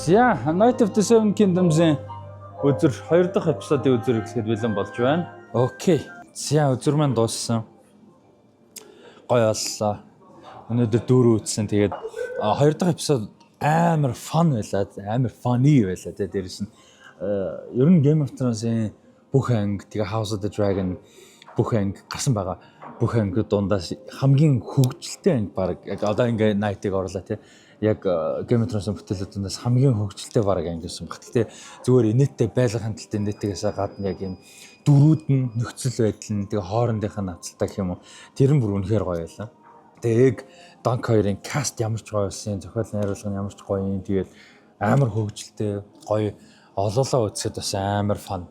За, Knight of the Seven Kingdoms-ийн үзэр хоёр дахь эпизодын үзэр гэхэд бэлэн болж байна. Окей. За, үзэр маань дууссан. Гоё боллоо. Өнөөдөр дөрөв үзсэн. Тэгээд хоёр дахь эпизод амар fun байлаа. Амар funny байлаа. Тэгээд дээрэс нь ер нь Game of Thrones-ийн бүх анги, тэгээ House of the Dragon бүх анги гарсан байгаа. Бүх анги дундаас хамгийн хөгжилтэй анги баг яг одоо ингээ Night-ыг орлоо тий. Яг Game of Thrones-ын бүтээлүүд дундаас хамгийн хөгжилтэй баг анги гэсэн баг. Гэтэ зүгээр инээдтэй байлгахын тулд инээдтэйгээсээ гадна яг юм дөрүүд нь нөхцөл байдал нь тэгээ хоорондынх нь авцалтай гэх юм уу. Тэр нь бүр үнэхээр гоё байлаа. Тэгээ Egg Dunk хоёрын cast ямар ч гоё байсан, зохиол найруулга нь ямар ч гоё юм. Тэгээд амар хөгжилтэй, гоё олоолаа үзэхэд бас амар fun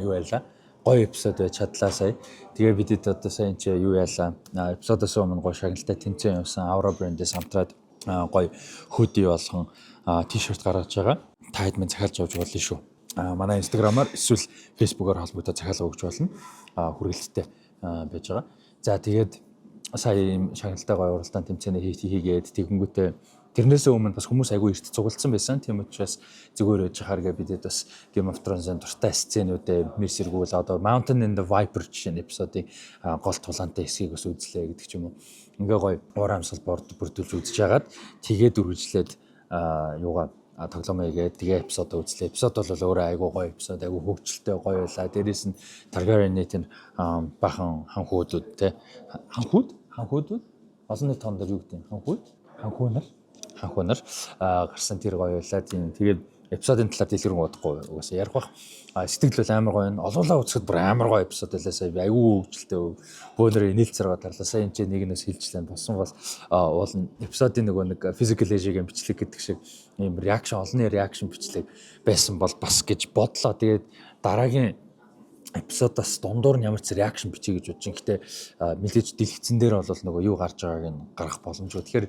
юу байлаа. Гоё эпизод байж чадлаа сая. Тэгээ бидэд одоо сая энэ чи юу яалаа. Эпизодоос өмнө гоё шагналтай тэмцээн явсан. Aura brand-ээс хамтраад гоё hoodie болгон t-shirt гаргаж байгаа. Та хэд минь захиалж авч болно шүү. Манай Instagram-аар эсвэл Facebook-оор холбогдоод захиалга өгч болно. Хүргэлттэй байж байгаа. За, тэгээд сая ийм шагналтай гоё уралдаан тэмцээнээ хийгээд тэгэнгүүтээ тэрнээсээ өмнө бас хүмүүс айгүй эрт цуглдсан байсан. Тийм учраас зүгээр байж хаар гэ бидэд бас Game of Thrones-ын дуртай сценүүдээ мэрсэргүүл одоо Mountain and the Viper жишээ нь эпизодын гол тулаантай хэсгийг бас үзлээ гэдэг ч юм уу. Ингээ гоё уур амьсгал борд бүрдүүлж үзэж хагаад тэгээд үргэлжлээд юугаа тоглоом хийгээд тэгээ эпизод үзлээ. Эпизод бол өөрөө айгүй гоё эпизод, айгүй хөгжилтэй гоё байлаа. Дээрээс нь Targaryen-ы тэр бахан ханхүүдүүд те, ханхүүд ханхүүдүүд олон нийт тоон дээр юу гэдэг юм, ханхүүд ханхүү нар ханхүү нар гарсан тэр гоё байлаа. Тийм, тэгээд эпизодын талаар дэлгэрэнгүй бодохгүй угаасаа ярих бах. Сэтгэл бол амар гоё. Олоолаа үзэхэд бүр амар гоё эпизод байлаа. Сая би айгүй хөгжилтэй бөөнөр инээлцэр гарлаа. Сая энэ ч нэг нэс хилжлээ. Болсон бол уул нь эпизодын нөгөө нэг Physical Asia-гийн бичлэг гэдэг шиг ийм reaction, олонний reaction бичлэг байсан бол бас гэж бодлоо. Тэгээд дараагийн эпизодоос дундуур нь ямар ч reaction бичье гэж бодож байна. Гэтэ мэдээж дэлгэцэн дээр бол нөгөө юу гарч байгааг нь гаргах боломжгүй. Тэгэхээр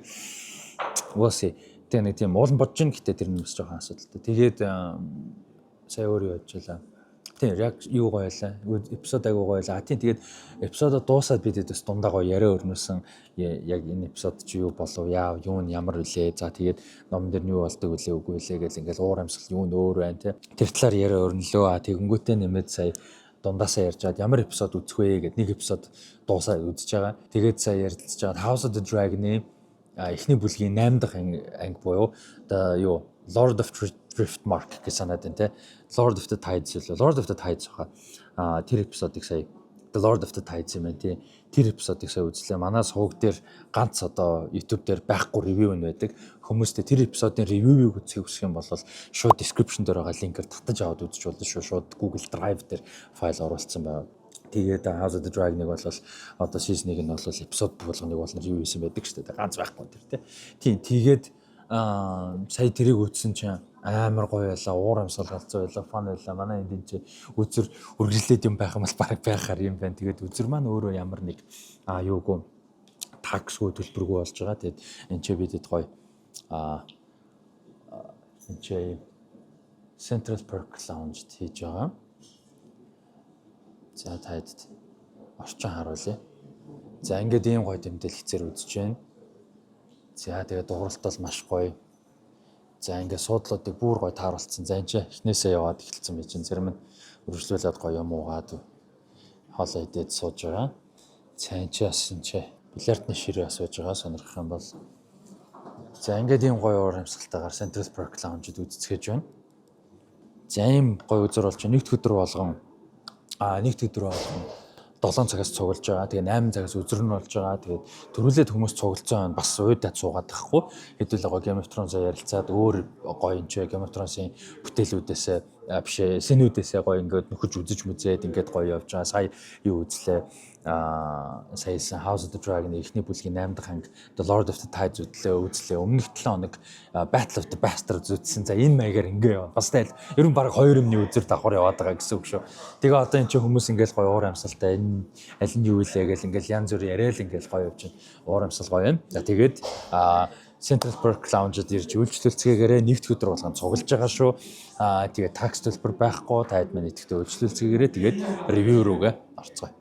we'll see. Тэгээ нэг тийм уулан бодож байна. Гэтэ тэр нь бас жоохон асуудалтай. Тэгээд сая өөр юу бодож байлаа. Тийм, яг юу гоё байлаа. Эпизод айгуу гоё байлаа. Тийм, тэгээд эпизодо дуусаад бид бас дундаа гоё яриа өрнөсөн. Яг энэ эпизод чи юу болов, яав, юу нь ямар вүлээ. За, тэгээд ном дээр нь юу болдог вүлээ, үгүй вүлээ гэл ингээл уур амьсгал юу нь өөр байна те. Тэр талаар яриа өрнөлөө. Тэгэнгүүтээ нэмээд сая дундаасаа ярьж байгаад ямар эпизод үзэх вэ гэд нэг эпизод дуусаа үзэж байгаа. Тэгээд сая ярилцж байгаа House of the Dragon-ы эхний бүлгийн 8 дахь анги буюу одоо юу Lord of Driftmark гэж санаад байна те. Lord of the Tides илүү Lord of the Tides баха. Тэр эпизодыг сая The Lord of the Tides юм байна тий. Тэр эпизодыг сая үзлээ. Манай сувг дээр ганц одоо YouTube дээр байхгүй review нь байдаг. Хүмүүстэй тэр эпизодын review-ийг үзэхийг хүсэх юм бол шууд description дээр байгаа линкээр татаж аваад үзэж болно шүү. Шууд Google Drive дээр файл оруулсан байна. Тэгээд House of the Dragon-ыг бол одоо season-ыг нь бол эпизод болгоныг бол review хийсэн байдаг шүү дээ. Ганц байхгүй тэр тий. Тийм, тэгээд сая тэрийг үзсэн чинь амар гоё байлаа, уур амьсгал галзуу байлаа, fun байлаа. Манай энд энэ үзэр үргэлжлээд юм байх юм бол бараг байхаар юм байна. Тэгээд үзэр маань өөрөө ямар нэг юугүй tax-гүй төлбөргүй болж байгаа. Тэгээд энэ ч бидэд гоё энэ ч Central Park Lounge-д хийж байгаа. За, та хэд орчин харуулъя. За, ингээд ийм гоё тэмдэглэцээр үзэж байна. За, тэгээд дууралт бол маш гоё. За, ингээд суудлуудыг бүр гоё тааруулсан. За, энэ ч эхнээсээ яваад эхэлсэн байж чинь зарим нь үргэлжлүүлээд гоё юм уугаад хоолоо идээд сууж байгаа. За, энэ ч бас энэ ч бильярдны ширээ бас байж байгаа сонирхох юм бол. За, ингээд ийм гоё уур амьсгалтайгаар Central Park Lounge-д үзцгээж байна. За, ийм гоё үзэр болж нэгд өдөр болгон 7 цагаас цуглаж байгаа. Тэгээ 8 цагаас өдөр нь болж байгаа. Тэгээд төрүүлээд хүмүүс цуглацсан байна. Бас уйдаад суугаад тахгүй. Хэдүүлээ гоё Game of Thrones-аа ярилцаад өөр гоё энэ ч Game of Thrones-ын бүтээлүүдээс биш ээ, сэнүүдээсээ гоё ингээд нөхөж үзэж мүзээд ингээд гоё явж байгаа. Сая юу үзлээ? Саясан House of the Dragon эхний бүлгийн 8 дахь анги The Lord of the Tides үзлээ. Өмнөх 7 хоног Battle of the Bastards үзсэн. За, энэ маягаар ингээ яваа. Бас тайл ер нь баг хоёр юмны үзэр давхар яваад байгаа гэсэн үг шүү. Тэгээ одоо энэ чинь хүмүүс ингээл гоё уур амьсгалтай энэ аль нь юу илээ гэл ингээл янз бүр яриа л ингээл гоё явж байна. Уур амьсгал гоё юм. За, тэгээд Central Park Lounge-д ирж үйлчлүүлцгээгээрээ нэгд өдөр болгон цуглаж байгаа шүү. Тэгээд tax төлбөр байхгүй, та хэд маань идэвхтэй үйлчлүүлцгээгээрээ тэгээд review рүүгээ орцгоё.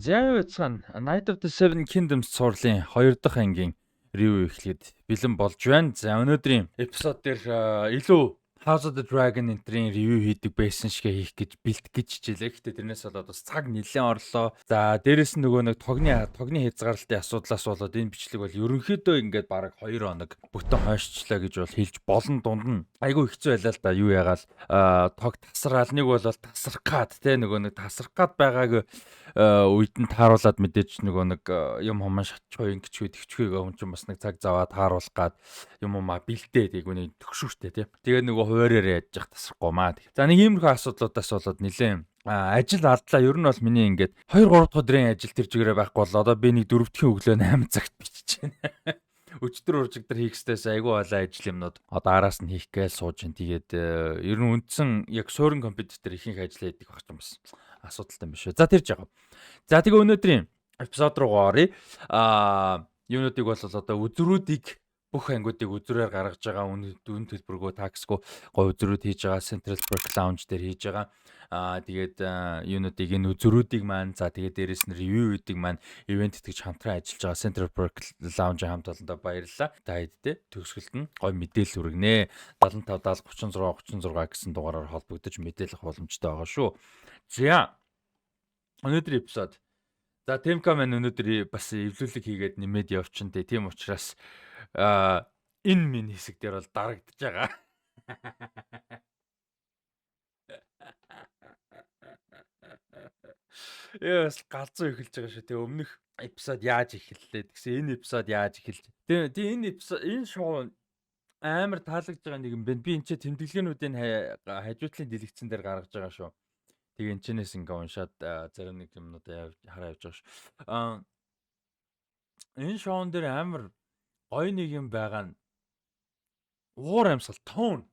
За, яцхан Knight of the Seven Kingdoms цувралын 2 дахь ангийн review эхлэхэд бэлэн болж байна. За, өнөөдрийн эпизод дээр илүү House of the Dragon энтрийн review хийдэг байсан шигэ хийх гэж бэлтгэж гэж хичээлээ. Гэхдээ тэрнээс болоод бас цаг нэлээд орлоо. За, дээрэс нь нөгөө нэг тогны хязгаарлалтын асуудлаас болоод энэ бичлэг бол ерөнхийдөө ингээд бараг 2 хоног бүтэн хойшчлаа гэж бол хэлж болно. Дунд нь айгүй хэцүү байлаа л да. Юу ягаал тог тасраал, нэг бол тасрах гад те, нөгөө нэг тасрах гад байгааг үед нь тааруулаад мэдээж нөгөө нэг юм хуман шатчихгүй, ингэчгүй, тэгчгүй гэх хүн чинь бас нэг цаг заваа тааруулах гад юм умаа бэлдээд яг үний төгшүүртэй тий. Тэгээ нөгөө хуваараар яаж яах тасрахгүй маа. За, нэг иймэрхүү асуудлуудаас болоод нэлээд ажил алдлаа. Ер нь бол миний ингээд 2 3 дахь өдрийн ажил тэр чигээрээ байхгүй бол одоо би нэг 4 дахь өглөө 8 цагт бичиж байна. Өчтөр уржигдар хийх ёстойс айгүй болоо ажил юмнууд одоо араас нь хийх гээл сууж ин. Тэгээд ер нь үндсэн яг суурин компьютер ихэнх ажил хийдэг байх чинь бас асуудалтай юм биш үү. За, тэр жаа. За, тэгээ өнөөдрийн эпизод руу оръё. Юунуудыг бол одоо үзрүүдийг, бүх ангиудыг үзрээр гаргаж байгаа, үн үн төлбөргөө таксгүй гой үзрүүд хийж байгаа, Central Park Lounge дээр хийж байгаа. Тэгээд юунуудыг, энэ үзрүүдийг маань, за тэгээд дээрэс нь review үүдийг маань event итгэж хамтран ажиллаж байгаа Central Park Lounge хамт олондоо баярлалаа. Та хэдтэй төгсгөлд нь гой мэдээлэл хүргэнэ. 75 70 36 36 гэсэн дугаараар холбогдож мэдээлэх боломжтой байгаа шүү. За, өнөөдрийн эпизод. За, Темка маань өнөөдөр бас эвлүүлэг хийгээд нэмээд явчихна те. Тийм учраас энэ минь хэсэг дээр бол дарагдаж байгаа. Яа, бас галзуу эхэлж байгаа шүү. Тэгээ өмнөх эпизод яаж эхэллээ? Тэгсэн энэ эпизод яаж эхэлж. Тэгээ энэ эпизод, энэ шоу амар таалагдж байгаа нэг юм байна. Би энэ ч тэмдэглэгээнүүдийн хажуутлын дэлгэцэн дээр гаргаж байгаа шүү. Тэгээ энэ чэнэс ингээ уншаад зарим нэг юмнуудаа хараа явж байгаа шүү. Энэ шоун дээр амар гоё нэг юм байгаа нь уур амьсгал, tone,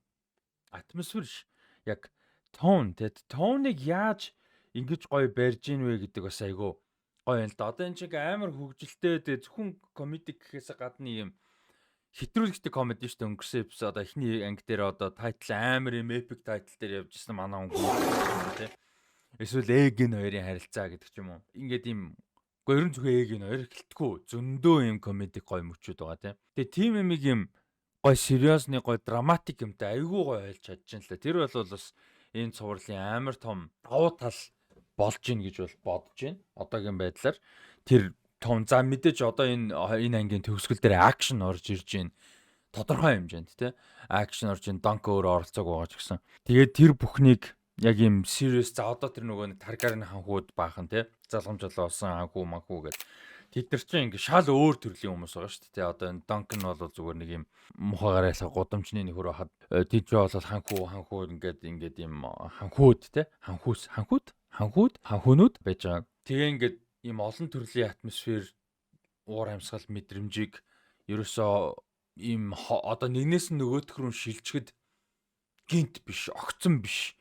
атмосфер ш. Яг tone, тэгэд tone ыг яаж ингэж гоё барьж ийн вэ гэдэг бас айгүй гоё юм л да. Одоо энэ чиг амар хөгжилтэй, тэгээ зөвхөн comedy гэхээс гадна юм хэтрүүлэгтэй comedy шүү дээ. Өнгөрсөн эпизод, эхний анги дээр одоо title амар юм epic title дээр явж ирсэн манай хүн тий. Эсвэл Эг н хоёрын харилцаа гэдэг ч юм уу. Ингээд юм. Гэхдээ ер нь зөвхөн Эг н хоёр гэлтгүү зөндөө юм comedy гоё мөчүүд байгаа тий. Тэгээ тийм юмыг юм гоё serious ны, гоё dramatic юмтай айгүй гоё ойлж чадчихээн л та. Тэр бол бас энэ цувралын амар том давуу тал болж гин гэж бол бодож байна. Одоогийн байдлаар тэр том, за мэдээж одоо энэ ангийн төгсгөл дээр action орж ирж байна. Тодорхой хэмжээнд тий. Action орж ин, Dunk өөр оролцоог байгаа ч гэсэн. Тэгээд тэр бүхнийг яг юм serious, за одоо тэр нөгөө нэг Targaryen ханхууд баахан тий. Залгамж олоосон ханхүү манхүү гэдэг. Тэд нар чинь ингээ шал өөр төрлийн хүмүүс байгаа шүү дээ. Одоо энэ Duncan бол зүгээр нэг юм мухагаар ялах гудамжны нөхөр хахад тийч бол ханхүү ингээд юм ханхүүд те, ханхүүс, ханхүүд, ханхүүд, ханхүүнүүд байж байгаа. Тэгээ ингээд ийм олон төрлийн атмосфер, уур амьсгал, мэдрэмжийг ерөөсөө ийм одоо нэгнээс нь нөгөөх рүү шилжихэд гинт биш, огцон биш,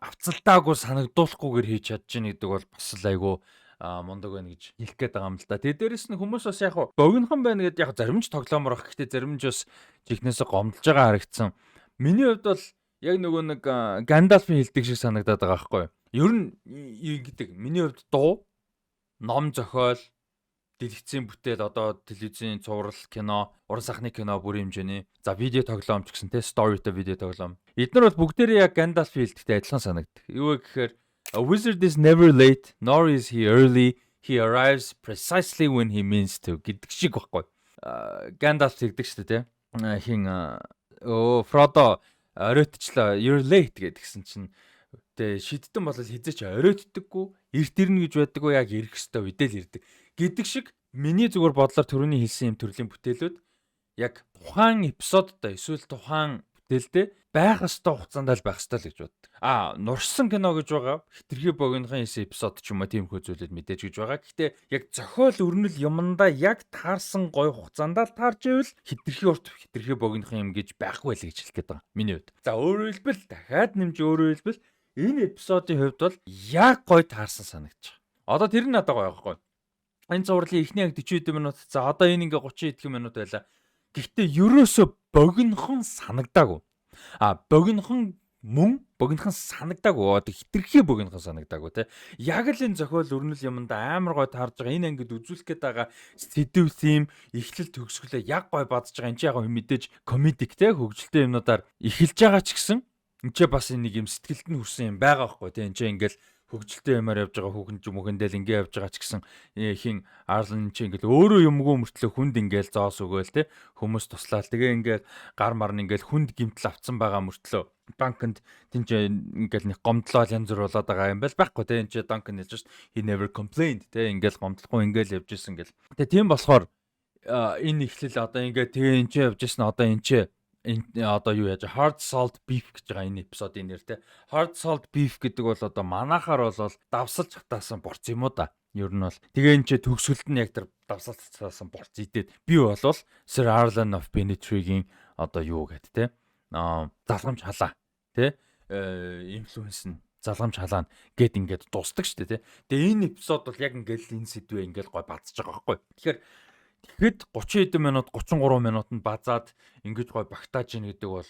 авцалдаагүй санагдуулахгүйгээр хийж чадж гин гэдэг бол бас л айгүй мундаг байна гэж хэлэх гээд байгаа юм л да. Тэгээ дээрэс нь хүмүүс бас яг богинохон байна гэдээ, яг зарим ч тоглоомор ах, гэхдээ зарим ч бас жихнээсээ гомдолж байгаа харагдсан. Миний хувьд бол яг нөгөө нэг Гандалфын хэлдэг шиг санагдаад байгаа байхгүй юу? Ер нь ингэдэг. Миний хувьд дуу, ном зохиол, дэлгэцийн бүтээл, одоо телевизийн цуврал, кино, уран сахны кино бүрийн хэмжээний, за видео тоглоом ч гэсэн те, story тэй видео тоглоом. Эднэр бол бүгдээрээ яг Гандалф хэлдэгтэй адилхан санагддаг. Юу вэ гэхээр "A wizard is never late, nor is he early. He arrives precisely when he means to" гэдэг шиг байхгүй. Гандалф тэгдэг шүү дээ, те. Хин өө Фродо оройтчлаа, "You're late" гэдгсэн чинь тэгээ шидтэн бол хизээч оройтдоггүй, эрт ирнэ гэж байдаггүй, яг ирэх ёстой үедээ л ирдэг гэдэг шиг. Миний зүгээр бодлоор түрүүний хэлсэн юм төрлийн бүтээлүүд яг тухайн эпизодтой эсвэл тухайн бүтээлдээ байх ёстой хугацаанд л байх ёстой л гэж боддог. Нуршсан кино гэж байгаа. Хитрхи богинохон хийсэн эпизод ч юм уу, тиймэрхүү зүйлүүд мэдээж гэж байгаа. Гэхдээ яг зохиол өрнөл юмдаа яг таарсан гоё хугацаанд л таарч ивэл хитрхи урт, хитрхи богинохон юм гэж байхгүй л гэж хэлэх гээд байгаа. Миний хувьд. За, өөрөөр хэлбэл, дахиад нэмж өөрөөр хэлбэл, энэ эпизодын хувьд бол яг гоё таарсан санагдчих. Одоо тэр нь надад гоё байхгүй. Энэ цувралын эхний анги 40 хэдэн минут. За, одоо энэ ингээ 30 хэдэн минут байлаа. Гэхдээ ерөөсө богинохон санагдаагүй. Богинохон Мөн богинохон санагдаагүй. Одоо хэтэрхий богинохон санагдаагүй те. Яг л энэ зохиол өрнөл юмд амар гой таарж байгаа. Энэ ангид үзүүлэх гээд байгаа сэдэв theme, эхлэл төгсгөлөө яг гой бадж байгаа. Энд чи яг мэдээж comedic те, хөгжилтэй юмнуудаар эхэлж байгаа ч гэсэн энэ ч бас нэг юм сэтгэлд нь хүрсэн юм байгаа байхгүй те. Энд чи ингээл хөгжилтэй юмар явж байгаа, хүүхэн ч юм үхэндэл ингээ явж байгаа ч гэсэн хин Арлан чи ингээл өөрөө юмгүй мөртлөө хүнд ингээл зоос өгөөл те, хүмүүс туслаал, тэгээ ингээл гар марн ингээл хүнд гимтэл авцсан байгаа мөртлөө Данканд тэнч ингээл нэг гомдлол янз бүр болоод байгаа юм байл байхгүй те. Энд чи Данкан хэлж шд, "He never complained" те, ингээл гомдлохгүй ингээл явж исэн гэл. Тэгээ тийм болохоор энэ эхлэл одоо ингээ тэгээ энэ чи явж исэн, одоо энэ чи энэ одоо юу яаж hard salt beef гэж байгаа энэ эпизодын нэр те. Hard salt beef гэдэг бол одоо манахаар бол давсалж хатаасан борц юм уу да. Ер нь бол тэгээ энэ чи төгсгөлд нь яг тэр давсалж хатаасан борц идээд би болвол Sir Arlan of Pennytree-гийн одоо юу гэд те. Залгамж халаа те, influence нь залгамж халаана гэд ингээд дуустдаг шүү дээ те. Тэгээ энэ эпизод бол яг ингээд энэ сэдвээ ингээд гой бадж байгаа байхгүй. Тэгэхээр тэгэхэд 30 хэдэн минут, 33 минутанд базаад ингэж гой багтааж ийн гэдэг бол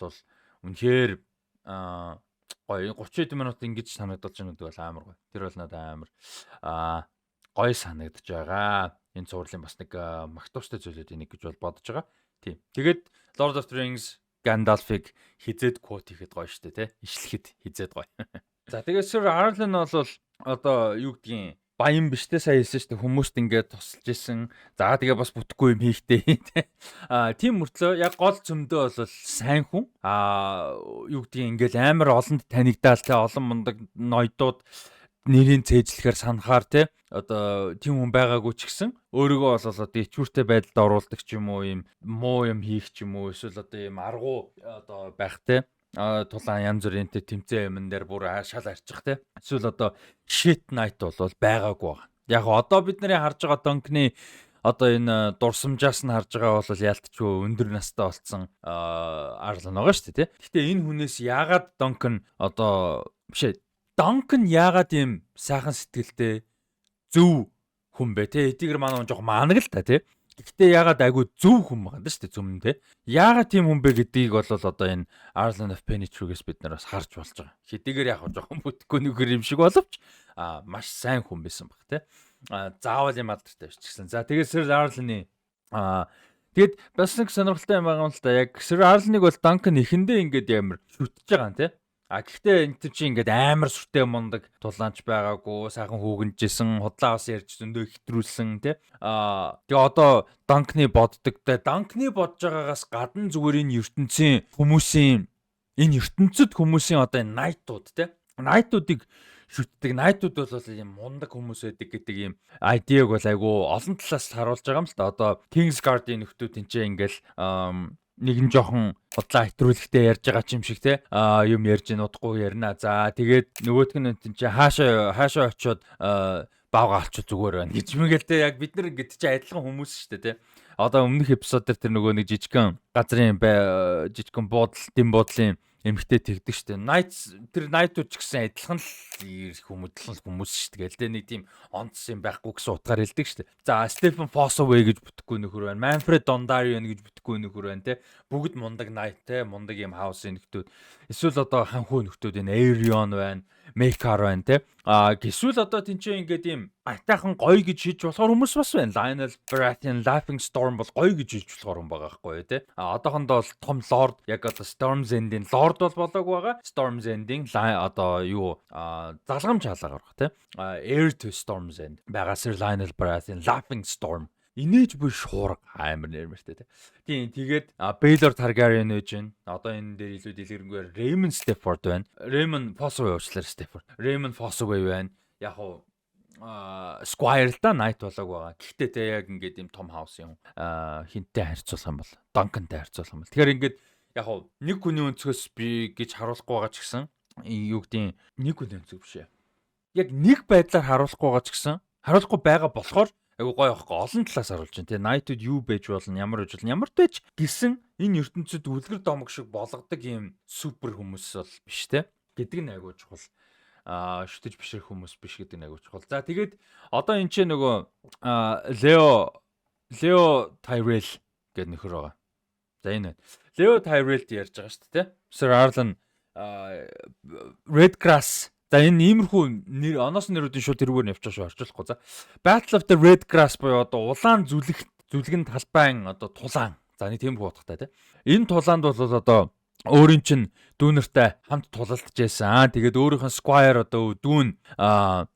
үнэхээр гоё. 30 хэдэн минут ингэж санагдуулж байгаа гэдэг бол амар гоё. Тэр бол надад амар гоё санагдаж байгаа. Энэ цувралын бас нэг магтууштай зүйлүүдийн нэг гэж бол бодож байгаа. Тийм. Тэгээд Lord of the Rings Gandalf-ыг хизээд quote хийхэд гоё штэ тий. Ишлэхэд хизээд гоё. За, тэгээд Sir Arlan бол одоо юу гэдгийг баян биш те, сая хэлсэн шүү дээ, хүмүүст ингээд тусалж исэн. За, тэгээ бас бүтэхгүй юм хийхтэй те. Тийм мөртлөө яг гол зөмдөө бол сайн хүн. Юу гэдгийг ингээд амар олонд танигдаал те, олон мундаг ноёдууд нэрийн цээжлэхээр санахаар те, одоо тийм хүн байгаагүй ч гэсэн өөрийгөө бол одоо ичвэртэй байдалд оруулдаг ч юм уу, юм муу юм хийх ч юм уу, эсвэл одоо юм аргу одоо байх те, тулаан янз бүрийн тэмцээн юмн дээр бүр шал арчих те, эсвэл одоо shit knight бол байгаагүй байгаа. Яг одоо бид нарын харж байгаа Донкны одоо энэ дурсамжаас нь харж байгаа бол яалтчгүй өндөр настай болсон Арлан байгаа шүү дээ тий. Гэхдээ энэ хүнээс яагаад Донкн одоо биш ээ, Донкн яагаад ийм сайхан сэтгэлтэй зөв хүн бэ те? Эдгээр манай хүн жоох маанаг л та те. Гэхдээ яагаад айгүй зөв хүн байгаа даа шүү дээ зүмэн те. Яагаад тийм хүн бэ гэдгийг бол одоо энэ Arlan of Pennytree-гээс бид нар бас харж болж байгаа. Хэдийгээр яг жоохон бүтэхгүй нүгэр юм шиг боловч маш сайн хүн байсан баг те. Заавал юм алдартай биш ч гэсэн. За, тэгээд Sir Arlan-ы тэгэд бас нэг сонирхолтой юм байгаа юм л да. Яг Sir Arlan-ыг бол Duncan эхэндээ ингээд ямар шүтэж байгаа юм те. А гэхдээ энэ чи ингээд амар сүртэй мундаг тулаанч байгаагүй, сайхан хүүгэнжсэн, худлаа бас ярьж зөндөө хэтрүүлсэн тий. Тэгээ одоо Данкны боддог те, Данкны бодож байгаагаас гадна зүгээр энэ ертөнцийн хүмүүсийн, энэ ертөнцид хүмүүсийн одоо энэ knight-ууд те. Knight-уудыг шүтдэг. Knight-ууд бол ийм мундаг хүмүүс байдаг гэдэг ийм idea-г бол айгу олон талаас харуулж байгаа юм л да. Одоо Kingsguard-ын нөхдүүд тэнцээ ингээл нэг нь жоохон худлаа хэтрүүлэхтэй ярьж байгаа ч юм шиг те, юм ярьж ин удахгүй ярина. За, тэгээд нөгөөх нь чи хаашаа хаашаа очиод баага алчуу зүгээр байна гэж мэгэл те. Яг бид нар ингээд чи адилхан хүмүүс шүү дээ те. Одоо өмнөх эпизод дээр тэр нөгөө нэг жижигхэн газрын жижигхэн буудал, дэм буудлын эмэгтэй тэгдэг штэ. Knights, тэр Knight-ууд ч гэсэн адилхан л хүмүүдлэн хүмүүс штэ гээл те, нэг тийм онц юм байхгүй гэсэн утгаар хэлдэг штэ. За, Stephen Fossoway гэж бүтэхгүй нөхөр байна. Manfred Dondarrion гэж бүтэхгүй нөхөр байна те. Бүгд мундаг Knight те, мундаг юм house-ын нөхдүүд. Эсвэл одоо ханхүү нөхдүүд, энэ Aerion байна. Maekar байна те. Эсвэл одоо тэнцээ ингээд ийм айтайхан гоё гэж хэлж болохоор хүмүүс бас байна. Lionel Baratheon, Laughing Storm бол гоё гэж хэлж болохоор хүн байгаа байхгүй те. Одоохондоо бол том лорд, яг одоо Storm's End-ийн лорд бол болоог байгаа. Storm's End-ийн одоо юу залгамж хаалгаар гарах те. Heir to Storm's End байгаа Sir Lionel Baratheon, Laughing Storm инээж буй шуурга амар нэрмэртэй те. Тийм, тэгээд Baelor Targaryen байж байна. Одоо энэ дээр илүү дэлгэрэнгүй Raymond Stafford байна. Raymond Fossoway, уучлаарай, Stafford. Raymond Fossoway байна. Яг уу Squire л да, Knight болоог байгаа. Гэхдээ те яг ингээд юм том house юм хинтээ харьцуулах юм бол, Duncan-тай харьцуулах юм бол. Тэгэхээр ингээд яг уу нэг хүний өнцгөөс би гэж харуулахгүй байгаа ч гэсэн, юу гэдгийг, нэг хүний өнцөг биш ээ. Яг нэг байдлаар харуулахгүй байгаа ч гэсэн, харуулахгүй байгаа болохоор айгу гоё байхгүй, олон талаас харуулж байна те. Knight-ууд юу байж болно, ямар байж болно, ямар ч байж гисэн энэ ертөнцид үлгэр домог шиг болгодог юм супер хүмүүс бол биш те гэдэг нь айгу чухал, шүтэж бишрэх хүмүүс биш гэдэг нь айгу чухал. За, тэгээд одоо энэ ч нөгөө Лео Tyrell гэдэг нөхөр байгаа. За, энэ байна. Лео Tyrell ярьж байгаа шүү дээ те. Sir Arlan Red Grass. За, энэ иймэрхүү нэр, оноос нэрүүдийн шууд тэрүүгээр нь явчих шүү, орчуулахгүй. За, Battle of the Red Grass буюу одоо улаан зүлэг, зүлгэн талбайн одоо тулаан. За, нэг тиймэрхүү утгатай, тий. Энэ тулаанд бол одоо өөрийн чинь дүүнертэй хамт тулалдаж байсан. Тэгээд өөрийнх нь squire, одоо дүүн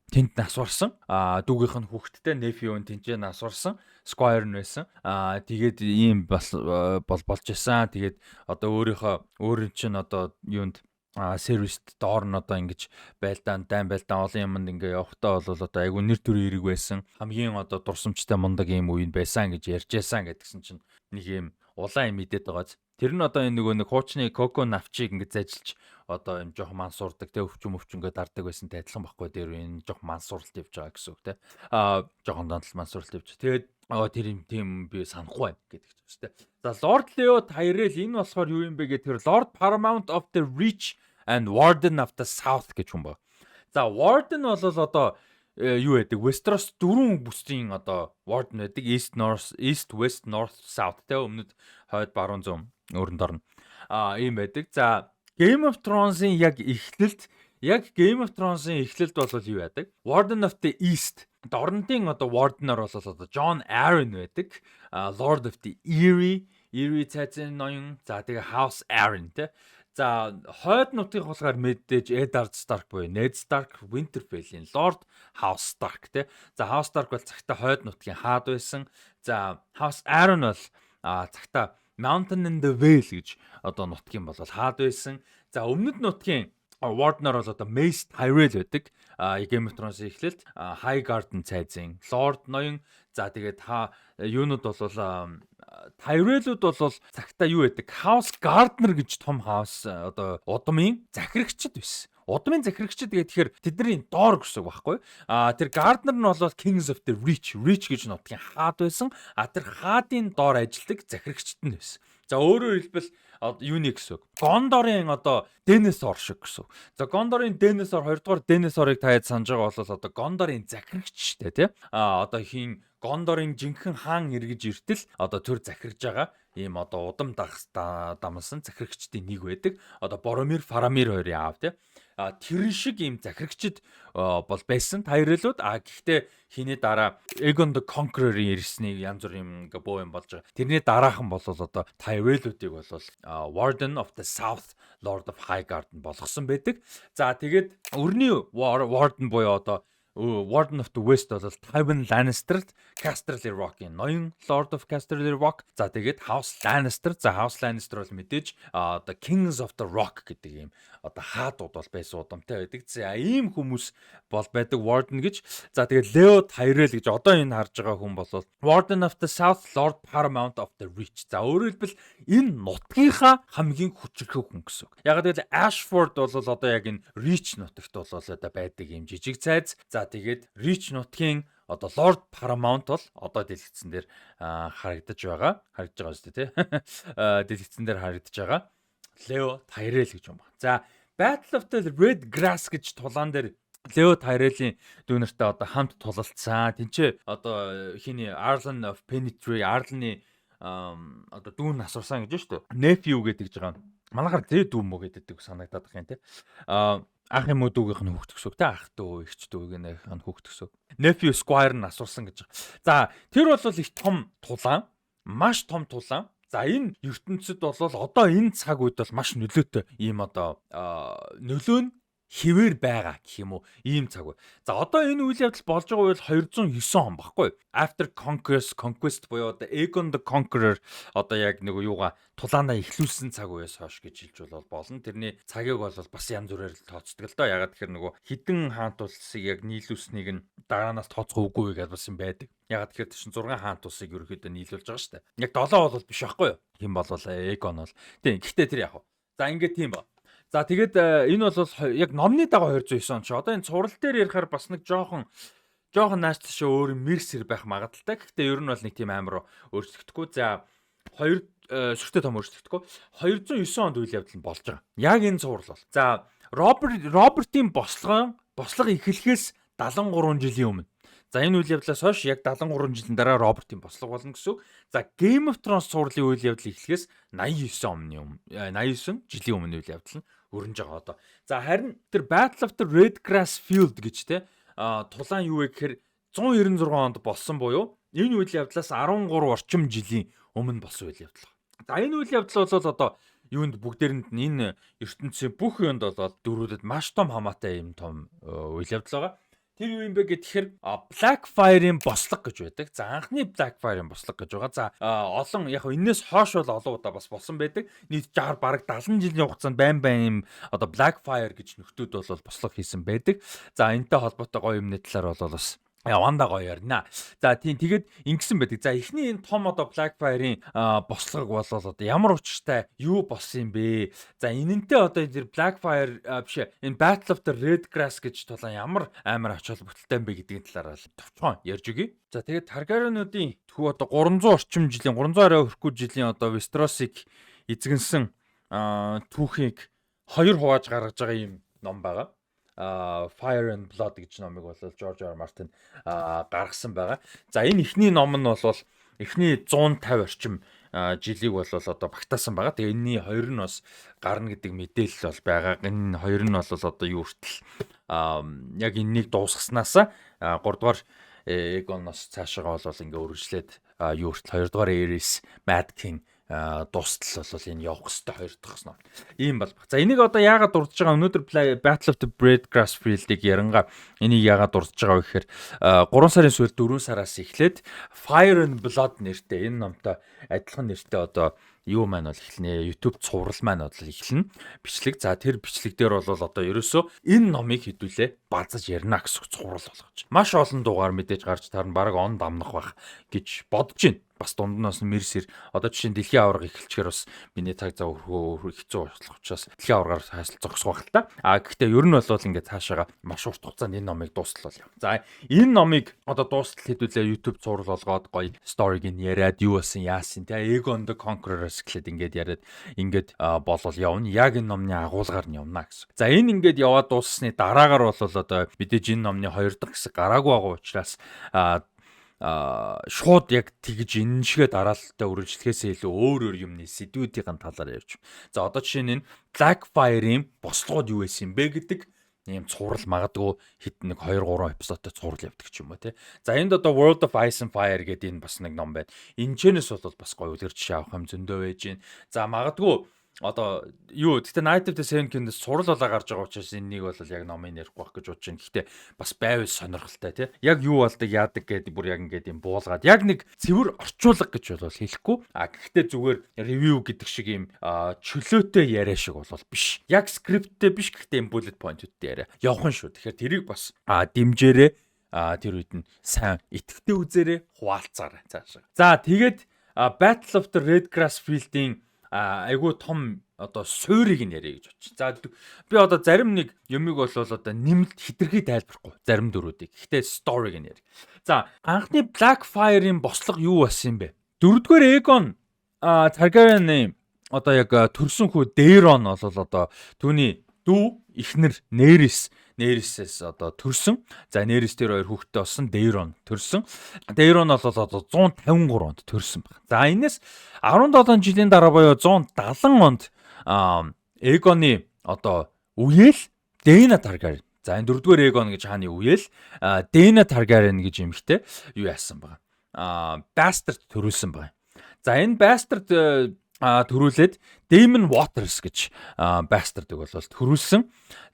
тэнд нас барсан. Дүүгийнх нь хүүхэдтэй nephew нь тэнцээ нас барсан. Squire нь байсан. Тэгээд ийм бас бол болж исэн. Тэгээд одоо өөрийнхөө, өөрийн чинь одоо юунд service т доор нь одоо ингэж байлдаан, дайн байлдаан, олон юмд ингээ явахдаа бол одоо айгүй нэр төрийн эрэг байсан. Хамгийн одоо дурсамжтай мундаг ийм үе байсан гэж ярьж байсан гэдгсэн чинь нэг юм улаан юм идээд байгааз. Тэр нь одоо энэ нөгөө нэг хуучны коко навчийг ингэ зажилж одоо юм жоох мансуурдаг, те, өвчин мөвчин ингээ дардаг байсан адилхан байхгүй, дээр энэ жоох мансуурлт явж байгаа гэсэн үг, те. Жоохон донтол мансуурлт явж. Тэгээд тэр юм тийм би санахгүй байна гэдэг чинь шүү дээ. За, Lord Leo Tyrell, энэ болохоор юу юм бэ гэхээр Lord Paramount of the Reach and Warden of the South гэж хүн ба. За, Warden бол одоо юу байдаг? Westeros дөрвөн бүсийн одоо Warden байдаг. East, North, East, West, North, South, те, өмнөд, хойд, баруун, зүүн өрөнд орно. Ийм байдаг. За, Game of Thrones-ын яг эхлэлд, яг Game of Thrones-ын эхлэлд бол юу байдаг? Warden of the East, Дорнодын одоо Warden-аар бол одоо Jon Arryn байдаг. Lord of the Eyrie, Eyrie цайзын ноён. За, тэгээ House Arryn, те. За, хойд нутгийн болохоор мэдээж Eddard Stark буюу Ned Stark, Winterfell-ийн Lord, House Stark, те. За, House Stark бол цагта хойд нутгийн хаад байсан. За, House Arryn бол цагта Mountain and the Vale гэж одоо нутгийн бол хаад байсан. За, өмнөд нутгийн Warden-аар бол одоо Mace Tyrell байдаг. Game of Thrones эхлэлт High Garden цайзын Lord ноён. За, тэгээд та юунууд бол Tyrell-үүд бол цагтаа юу байдаг? House Gardener гэж том house, одоо удмын захирагчд байсан. Удмын захирагчд гэхээр тэдний доор гэсэн үг байхгүй. Тэр Gardener нь бол Kings of the Reach, Reach гэж нутгийн хаад байсан. Тэр хаадын доор ажилладаг захирагчд нь байсан. За, өөрөөр хэлбэл юуны гэсэн үг. Гондорын одоо Денесор шиг гэсэн үг. За, Гондорын Денесор, хоёрдугаар Денесорыг та хэд санаж байгаа бол одоо Гондорын захирагч шүү дээ, тий. Одоо хин Гондорын жинхэнэ хаан эргэж иртэл одоо төр захирж байгаа ийм одоо удам дамсан захирагчдын нэг байдаг. Одоо Боромир, Фарамир хоёрын аав, тий. Тэр шиг ийм захирагчд бол байсан Tyrell-үүд. Гэхдээ хиний дараа Aegon the Conqueror-ийн ирснийг янз бүр юм ингээ боо юм болж байгаа. Тэрний дараахан бол одоо Tyrell-үүдийг бол Warden of the South, Lord of Highgarden болгосон байдаг. За, тэгээд өрний Warden буюу одоо Warden of the West бол Tywin Lannister, Casterly Rock-ийн ноён, Lord of Casterly Rock. За, тэгээд House Lannister. За, House Lannister бол мэдээж одоо Kings of the Rock гэдэг ийм одоо хаадууд бол байсан, удамтай байдаг. За, ийм хүмүүс бол байдаг Warden гэж. За, тэгээд Leo Tyrell гэж одоо энэ харж байгаа хүн бол Warden of the South, Lord Paramount of the Reach. За, өөрөөр хэлбэл энэ нутгийнхаа хамгийн хүчирхэг хүн гэсэн үг. Яг гэвэл Ashford бол одоо яг энэ Reach нутагт бол одоо байдаг ийм жижиг цайз. За, тэгээд Reach нутгийн одоо Lord Paramount бол одоо дэлгэцэн дээр харагдаж байгаа. Харагдаж байгаа үстэй, тий. Дэлгэцэн дээр харагдаж байгаа. Leo Tyrell гэж юм байна. За, Battle of the Red Grass гэж тулаан дээр Leo Tyrell-ийн дүүнертэй одоо хамт тулалдсан. Тинчээ одоо хиний Arlan of Pennytree, Arlan-ы одоо дүүн асуусан гэж шүү дээ. Nephew гэдэг байгаа. Манайхаар зээ дүү мө гэдэг санагдаад байх юм, те. Ах юм уу дүүгийнх нь хүүхд гэсэн үг, те, ах дүү, эгч дүүгийнх нь хүүхд гэсэн үг. Nephew Squire нь асуусан гэж байгаа. За, тэр бол их том тулаан, маш том тулаан. За, энэ ертөнцид бол одоо энэ цаг үед бол маш нөлөөтэй ийм одоо нөлөө нь хэвээр байгаа гэх юм уу, ийм цаг үе. За, одоо энэ үйл явдал болж байгаа үйл 209 он баггүй. After Conquest буюу одоо Aegon the Conqueror одоо яг нэг юугаа тулаанаа эхлүүлсэн цаг үеэс хойш гэж хэлж болно. Тэрний цагийг бол бас янз бүрээр л тооцдог л доо. Ягаад тэгэхээр нөгөө хідэн хаант улсыг яг нийлүүлснийг нь дараанаас тооцох үгүй гэж бас юм байдаг. Ягаад тэгэхээр чинь 6 хаант улсыг ерөөхдөө нийлүүлж байгаа шүү дээ. Яг 7 бол биш байхгүй юу? Хин бол Aegon бол. Тийм. Гэхдээ тэр яг. За, ингээд тийм ба. За, тэгээд энэ бол яг номны дагуу 209 он чи. Одоо энэ цуврал дээр ярихаар бас нэг жоохон жоохон нааш тийшээ өөр мэрсэр байх магадлалтай. Гэхдээ ер нь бол нэг тийм амар өөрчлөгдөхгүй. За, хоёр сүртэй том өөрчлөгдөхгүй. 209 онд үйл явдал нь болж байгаа. Яг энэ цуврал бол. За, Робертийн бослогон бослого эхлэхээс 73 жилийн өмнө. За, энэ үйл явдлаас хойш яг 73 жилийн дараа Робертын бослого болно гэсэн үг. За, Game of Thrones цувралын үйл явдал эхлэхээс 89 жилийн өмнө үйл явдал нь өрнөж байгаа одоо. За, харин тэр Battle of the Red Grass Field гэж те тулаан юу вэ гэхээр 196 онд болсон буюу энэ үйл явдлаас 13 орчим жилийн өмнө болсон үйл явдал. За, энэ үйл явдал бол одоо юунд бүгдээрэнд нь энэ ертөнцийн бүх юунд бол дөрүүдэд маш том хамаатай юм том үйл явдал байгаа. Тэр юу юм бэ гэхээр Blackfyre-ын бослого гэж байдаг. За, анхны Blackfyre-ын бослого гэж байгаа. За, олон яг энэс хойш бол олон удаа бас болсон байдаг. Нийт 60, бараг 70 жилийн хугацаанд байн байн юм одоо Blackfyre гэж нөхдүүд бол бослого хийсэн байдаг. За, энэтэй холбоотой гоё юмны талаар бол бас явандаа гоё ярина. За тийм, тэгээд ингэсэн байдаг. За, эхний энэ том одоо Blackfyre-ын бослогог бол одоо ямар учиртай юу болсон юм бэ? За, энэнтэй одоо энэ Blackfyre биш, энэ Battle of the Red Grass гэж тулаан ямар амар ач холбогдолтой юм бэ гэдгийн талаар л товчхон ярьж өгье. За, тэгээд Targaryen-уудын төв одоо 300 орчим жилийн, 300 арай хүрэхгүй жилийн одоо Westeros-ыг эзэгнсэн түүхийг хоёр хувааж гаргаж байгаа юм ном байгаа. Fire and Blood гэж номыг бол George R. Martin гаргасан байгаа. За, энэ эхний ном нь бол эхний 150 орчим жилийг бол одоо багтаасан байгаа. Тэгээ энэний хоёр нь бас гарна гэдэг мэдээлэл бол байгаа. Энэ хоёр нь бол одоо юу хүртэл яг энэнийг дуусгаснаас 3 дугаар Aegon-оос цаашаа бол ингээ үргэлжлээд юу хүртэл 2 дугаар Aerys Mad King дуустал бол энэ явах хэвээр хоёр дахь ном. Ийм бол. За, энийг одоо яагаад дурдж байгаа, өнөөдөр Battle of the Red Grass Field-ыг яранга энийг яагаад дурдж байгаа вэ гэхээр 3 сарын сүүлд, 4 сараас эхлээд Fire and Blood нэртэй энэ номтой адилхан нэртэй одоо юу маань бол эхэлнэ. YouTube цуврал маань бол эхэлнэ. Бичлэг. За, тэр бичлэг дээр бол одоо ерөөсөө энэ номыг хэдүүлээ базаж ярина гэсэн цуврал болгож. Маш олон дугаар мэдээж гарч таарна. Бараг он дамнах байх гэж бодож байна. Бас дунд нь бас мэрсэр одоо жишээ нь дэлхийн аварга эхэлчихээр бас миний цаг зав өрхөө хэцүү болох учраас дэлхийн аваргаар хайсал зогсох байх л та. А гэхдээ ер нь бол ингээд цаашаага маш урт хугацаанд энэ номыг дуустал бол юм. За, энэ номыг одоо дуустал хэдүүлээ YouTube цуврал болгоод гоё story-г нь яриад, юу болсон, яасан те, Aegon the Conqueror-оос эхлээд ингээд яриад ингээд болол явна. Яг энэ номны агуулгаар нь явна гэсэн. За, энэ ингээд яваад дууссаны дараагаар бол одоо мэдээж энэ номны хоёр дахь хэсэг гараагүй байгаа учраас шууд яг тэгж энэ шигэ дараалалтай үргэлжлэхээсээ илүү өөр өөр юмны сэдвүүдийн талаар ярьж. За, одоо жишээ нь энэ Blackfyre-ийн бослогод юу байсан юм бэ гэдэг ийм цуврал, магадгүй хэд нэг 2 3 эпизодтой цуврал явдаг ч юм уу те. За, энд одоо World of Ice and Fire гэдэг энэ бас нэг ном байна. Энэ чэнэс бол бас гоё үлгэр жишээ авах юм зөндөө байж гин. За, магадгүй одоо юу, гэхдээ Knight of the Seven Kingdoms цуврал болоо гарч байгаа учраас энэнийг бол яг номын ярихгүй байх гэж бодож байна. Гэхдээ бас байвал сонирхолтой тий. Яг юу болдог, яадаг гэдэг бүр яг ингээд юм буулгаад яг нэг цэвэр орчуулга гэж бол хэлэхгүй. А гэхдээ зүгээр review гэдэг шиг юм чөлөөтэй яриа шиг бол биш. Яг script-тэй биш, гэхдээ юм bullet point-үүдтэй яриа явах нь шүү. Тэгэхээр тэрийг бас дэмжээрэй, тэр үед нь сайн итгэвтэй үзээрэй, хуваалцаарай цаашаа. За, тэгээд Battle of the Red Grass Field-ийн айгүй том одоо суурийг нь яриа гэж бодчих. За, би одоо зарим нэг юмыг бол одоо нэмэлт хитрхи тайлбарахгүй зарим дүрүүдийг. Гэхдээ story-г нь яриа. За, анхны Blackfyre-ын бослого юу болсон юм бэ? Дөрөвдүгээр Aegon Targaryen-ы одоо яг төрсөн хүү Daeron бол одоо түүний дүү эхнэр Naerys-ээс одоо төрсөн. За, Naerys тэр хоёр хүүхэдтэй болсон, Daeron төрсөн. Daeron бол одоо 153 онд төрсөн байна. За, энэс 17 жилийн дараа буюу 170 онд Aegon-ы одоо үеэл Daena Targaryen. За, энэ дөрөвдүгээр Aegon гэж хааны үеэл Daena Targaryen гэж эмэгтэй юу яасан байгаа. Bastard төрүүлсэн байгаа. За, энэ Bastard төрүүлээд Daemon Waters гэж Bastard-ыг бол төрүүлсэн.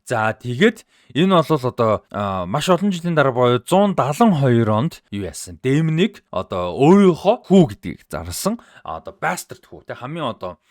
За, тэгээд энэ бол одоо маш олон жилийн дараа буюу 172 онд юу яасан? Daemon-ыг одоо өөрийнхөө хүү гэдгийг зарласан. Одоо Bastard хүү те, хамгийн одоо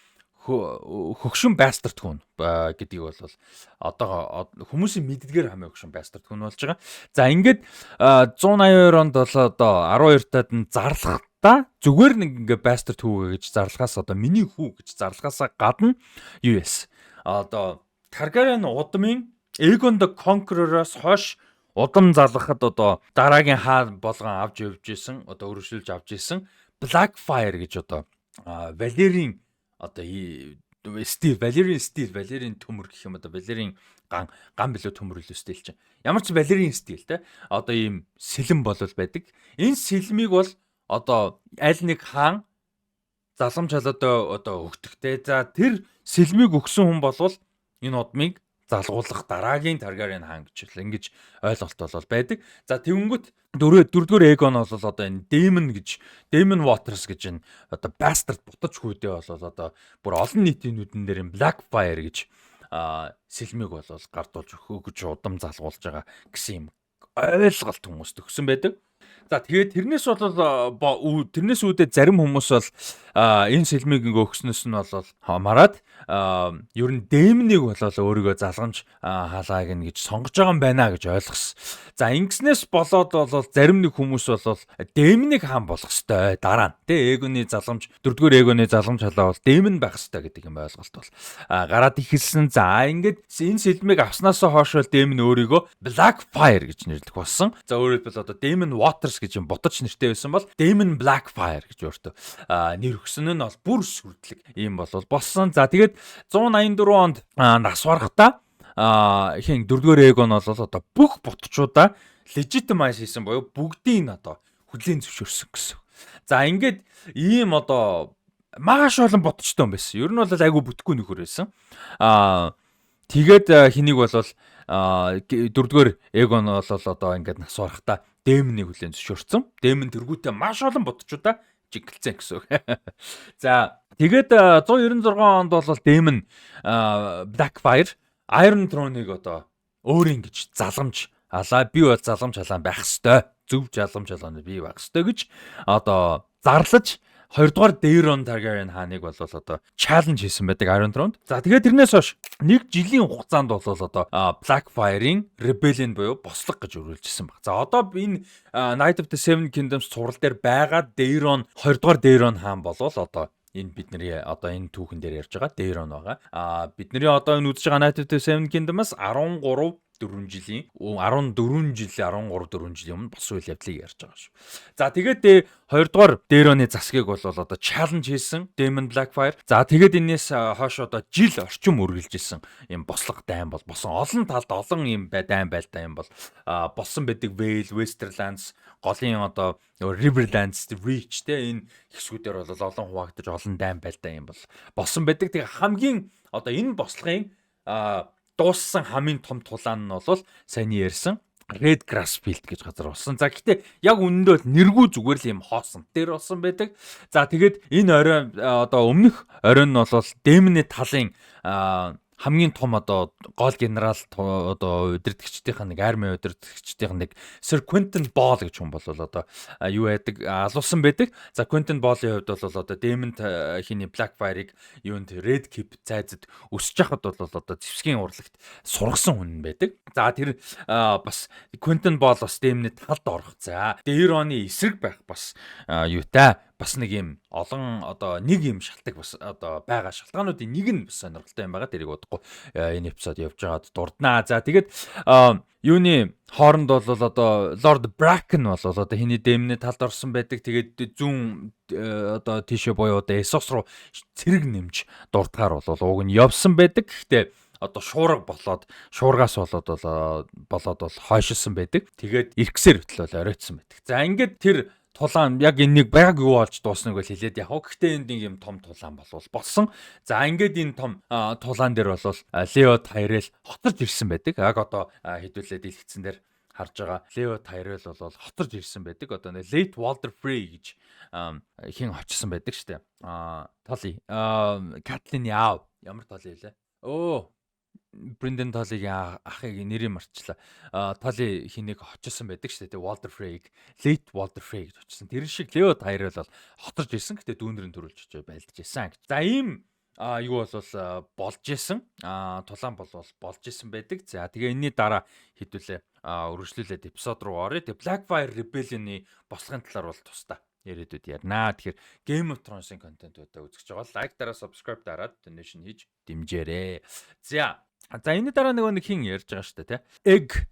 хөгшин bastard хүн гэдгийг бол одоо хүмүүсийн мэддгээр хамгийн хөгшин bastard хүн болж байгаа. За, ингээд 182 онд бол одоо 12 таад нь зарлахдаа зүгээр нэг ингээ bastard хүү гэж зарлахаас, одоо миний хүү гэж зарлахаасаа гадна юу яасан? Одоо Targaryen удмын Aegon the Conqueror-оос хойш удам залгахад одоо дараагийн хаа болгон авч явж исэн, одоо өргөжлөж авч исэн Blackfyre гэж одоо Valyrian одоо Steel, Valyrian Steel, Valyrian төмөр гэх юм, одоо Valyrian ган, ган билүү, төмөр билүү, steel чинь. Ямар ч Valyrian Steel те. Одоо ийм сэлэм болол байдаг. Энэ сэлмийг бол одоо аль нэг хаан залгамж халаадаа одоо өгдөг те. За, тэр сэлмийг өгсөн хүн болвол энэ удмыг залгуулах дараагийн Targaryen хаан гэж л ингэж ойлголт бол байдаг. За, тэгэнгүүт дөрөвдүгээр Эгон бол одоо энэ Daemon гэж, Daemon Waters гэж энэ одоо bastard бутаж хүүдээ бол одоо бүр олон нийтийн нүдэн дээр энэ Blackfyre гэж сэлмийг бол гардуулж өгч удам залгуулж байгаа гэсэн юм ойлголт хүмүүст өгсөн байдаг. За, тэгээд тэрнээс бол тэрнээс үүдээ зарим хүмүүс бол энэ сэлмийг ингээ өгснөөс нь бол хамаарат ер нь Дэмнийг бол өөрийгөө залгамж халааг нь гэж сонгож байгаа юм байна гэж ойлгосон. За, ингэснээс болоод бол зарим нэг хүмүүс бол Дэмнийг хаан болох ёстой дараа нь тэ Эгоны залгамж, дөрөвдүгээр Эгоны залгамж халаа бол Дэмэн байх ёстой гэдэг юм ойлголт бол гараад эхэлсэн. За, ингээд энэ сэлмийг авснаасаа хойш бол Дэмэн өөрийгөө Blackfyre гэж нэрлэх болсон. За, өөрөөр хэлбэл одоо Daemon Waters гэж юм боточ нэртэй байсан бол Daemon Blackfyre гэж өөртөө нэр өгсөн нь бол бүр сүрдлэг юм бол болсон. За, тэгээд 184 онд нас барахдаа хин дөрөвдүгээр Эгон бол одоо бүх ботчуудаа legitimize хийсэн буюу бүгдийг нь одоо хүлээн зөвшөөрсөн гэсэн. За, ингээд ийм одоо маш олон ботчтой юм байсан. Ер нь бол айгу бүтггүй нөхөр байсан. Тэгээд хэнийг бол дөрөвдүгээр Эгон бол одоо ингээд нас барахдаа Дэмнийг хүлээн зөвшөөрсөн. Дэмэн тэргүүтээ маш олон ботчуудаа жингэлцэн гэсэн үг. За, тэгээд 196 онд бол Дэмэн Blackfyre Iron Throne-ыг одоо өөрийн гэж залгамж алаа, би бол залгамж халаан байх ёстой. Зөв залгамж халаан би байх ёстой гэж одоо зарлаж, хоёрдугаар Daeron Targaryen хааныг бол одоо challenge хийсэн байдаг Iron Throne. За, тэгээд тэрнээс хойш нэг жилийн хугацаанд бол одоо Blackfyre-ийн Rebellion буюу бослого гэж өрүүлжсэн баг. За, одоо энэ Knight of the Seven Kingdoms цуврал дээр байгаа Daeron, хоёрдугаар Daeron хаан болвол одоо энэ бидний одоо энэ түүхэн дээр ярьж байгаа Daeron байгаа. Бидний одоо энэ үзэж байгаа Knight of the Seven Kingdoms 13 4 жилийн, 14 жил, 13 4 жилийн өмнө болсон үйл явдлыг ярьж байгаа шүү. За, тэгээд хоёрдугаар Дээроны засгийг бол одоо challenge хийсэн Daemon Blackfyre. За, тэгээд энэс хойш одоо жил орчим үргэлжилсэн юм бослого дайн бол босон. Олон талд олон юм бай дайн байлдаа юм бол болсон байдаг. Vale, Westerlands, голын одоо Riverlands, Reach те энэ хэсгүүдээр бол олон хуваагдаж, олон дайн байлдаа юм бол болсон байдаг. Тэгээ хамгийн одоо энэ бослогын дууссан хамгийн том тулаан нь бол саяны ярьсан Redgrass Field гэж газар болсон. За, гэхдээ яг үнэндээ бол нэргүй, зүгээр л юм хоосон дээр болсон байдаг. За, тэгээд энэ орой, одоо өмнөх оройн нь бол Дэмний талын хамгийн том одоо гол генерал, одоо удирдагчдын нэг, арми удирдагчдын нэг Sir Quentin Ball гэж хүн бол одоо юу яадаг, алуулсан байдаг. За, Quentin Ball-ын хувьд бол одоо Daemon хиний Blackfyre-ыг юунд Red Keep цайзад өсөж хахад бол одоо зэвсгийн урлагт сургасан хүн байдаг. За, тэр бас Quentin Ball бас Daemon-ы талд орох. За, Daeron-ы эсрэг байх бас юутай бас нэг юм олон одоо нэг юм шалтгаан бас одоо байгаа шалтгаануудын нэг нь бас сонирхолтой юм байгаа. Тэрийг удахгүй энэ эпизод явж байгаад дурднаа. За, тэгээд юуны хооронд бол одоо Lord Bracken бол одоо хиний Дэмний талд орсон байдаг. Тэгээд зүүн одоо тийшээ буюу одоо Essos руу цэрэг нэмж дурдгаар бол уг нь явсан байдаг. Гэхдээ одоо шуурга болоод, шуургаас болоод бол хойшилсан байдаг. Тэгээд иргэсээр хөтлөө бол оройтсан байдаг. За, ингээд тэр тулаан яг энэ нэг байг юу болж дуусныг бол хэлээд яг. Гэхдээ энд нэг юм том тулаан болвол болсон. За, ингээд энэ том тулаан дээр бол Лео Тайрел хоторж ирсэн байдаг. Яг одоо хэдүүлээ дэлгэцэн дээр харж байгаа Лео Тайрел бол хоторж ирсэн байдаг. Одоо нэг Late Walder Frey гэж хин очсон байдаг штэ. Толи. Катлин яав. Ямар Толи вэ? Өө, Брэндон Толигийн ахыг нэрийг мартчлаа. Толи хинийг очсон байдаг шүү дээ. Walder Frey-г, Late Walder Frey гэж очсон. Тэр шиг Лео Тайрел бол хоторж ирсэн. Гэтэ дүүнэрэн төрүүлж очиж байлдаж байсан гэж. За, ийм юу бол болж исэн. Тулаан бол болж исэн байдаг. За, тэгээ энэний дараа хэдүүлээ өргөжлүүлээд эпизод руу оръё. Тэгээ Blackfyre Rebellion-ы бослогын талаар бол тусдаа яриадуд ярина. Тэгэхээр Game of Thrones-ын контентуудаа үзэж байгаа like дараа, subscribe дараад, donation хийж дэмжээрэй. За, энэний дараа нөгөө нэг хин ярьж байгаа шүү дээ, тэ. Egg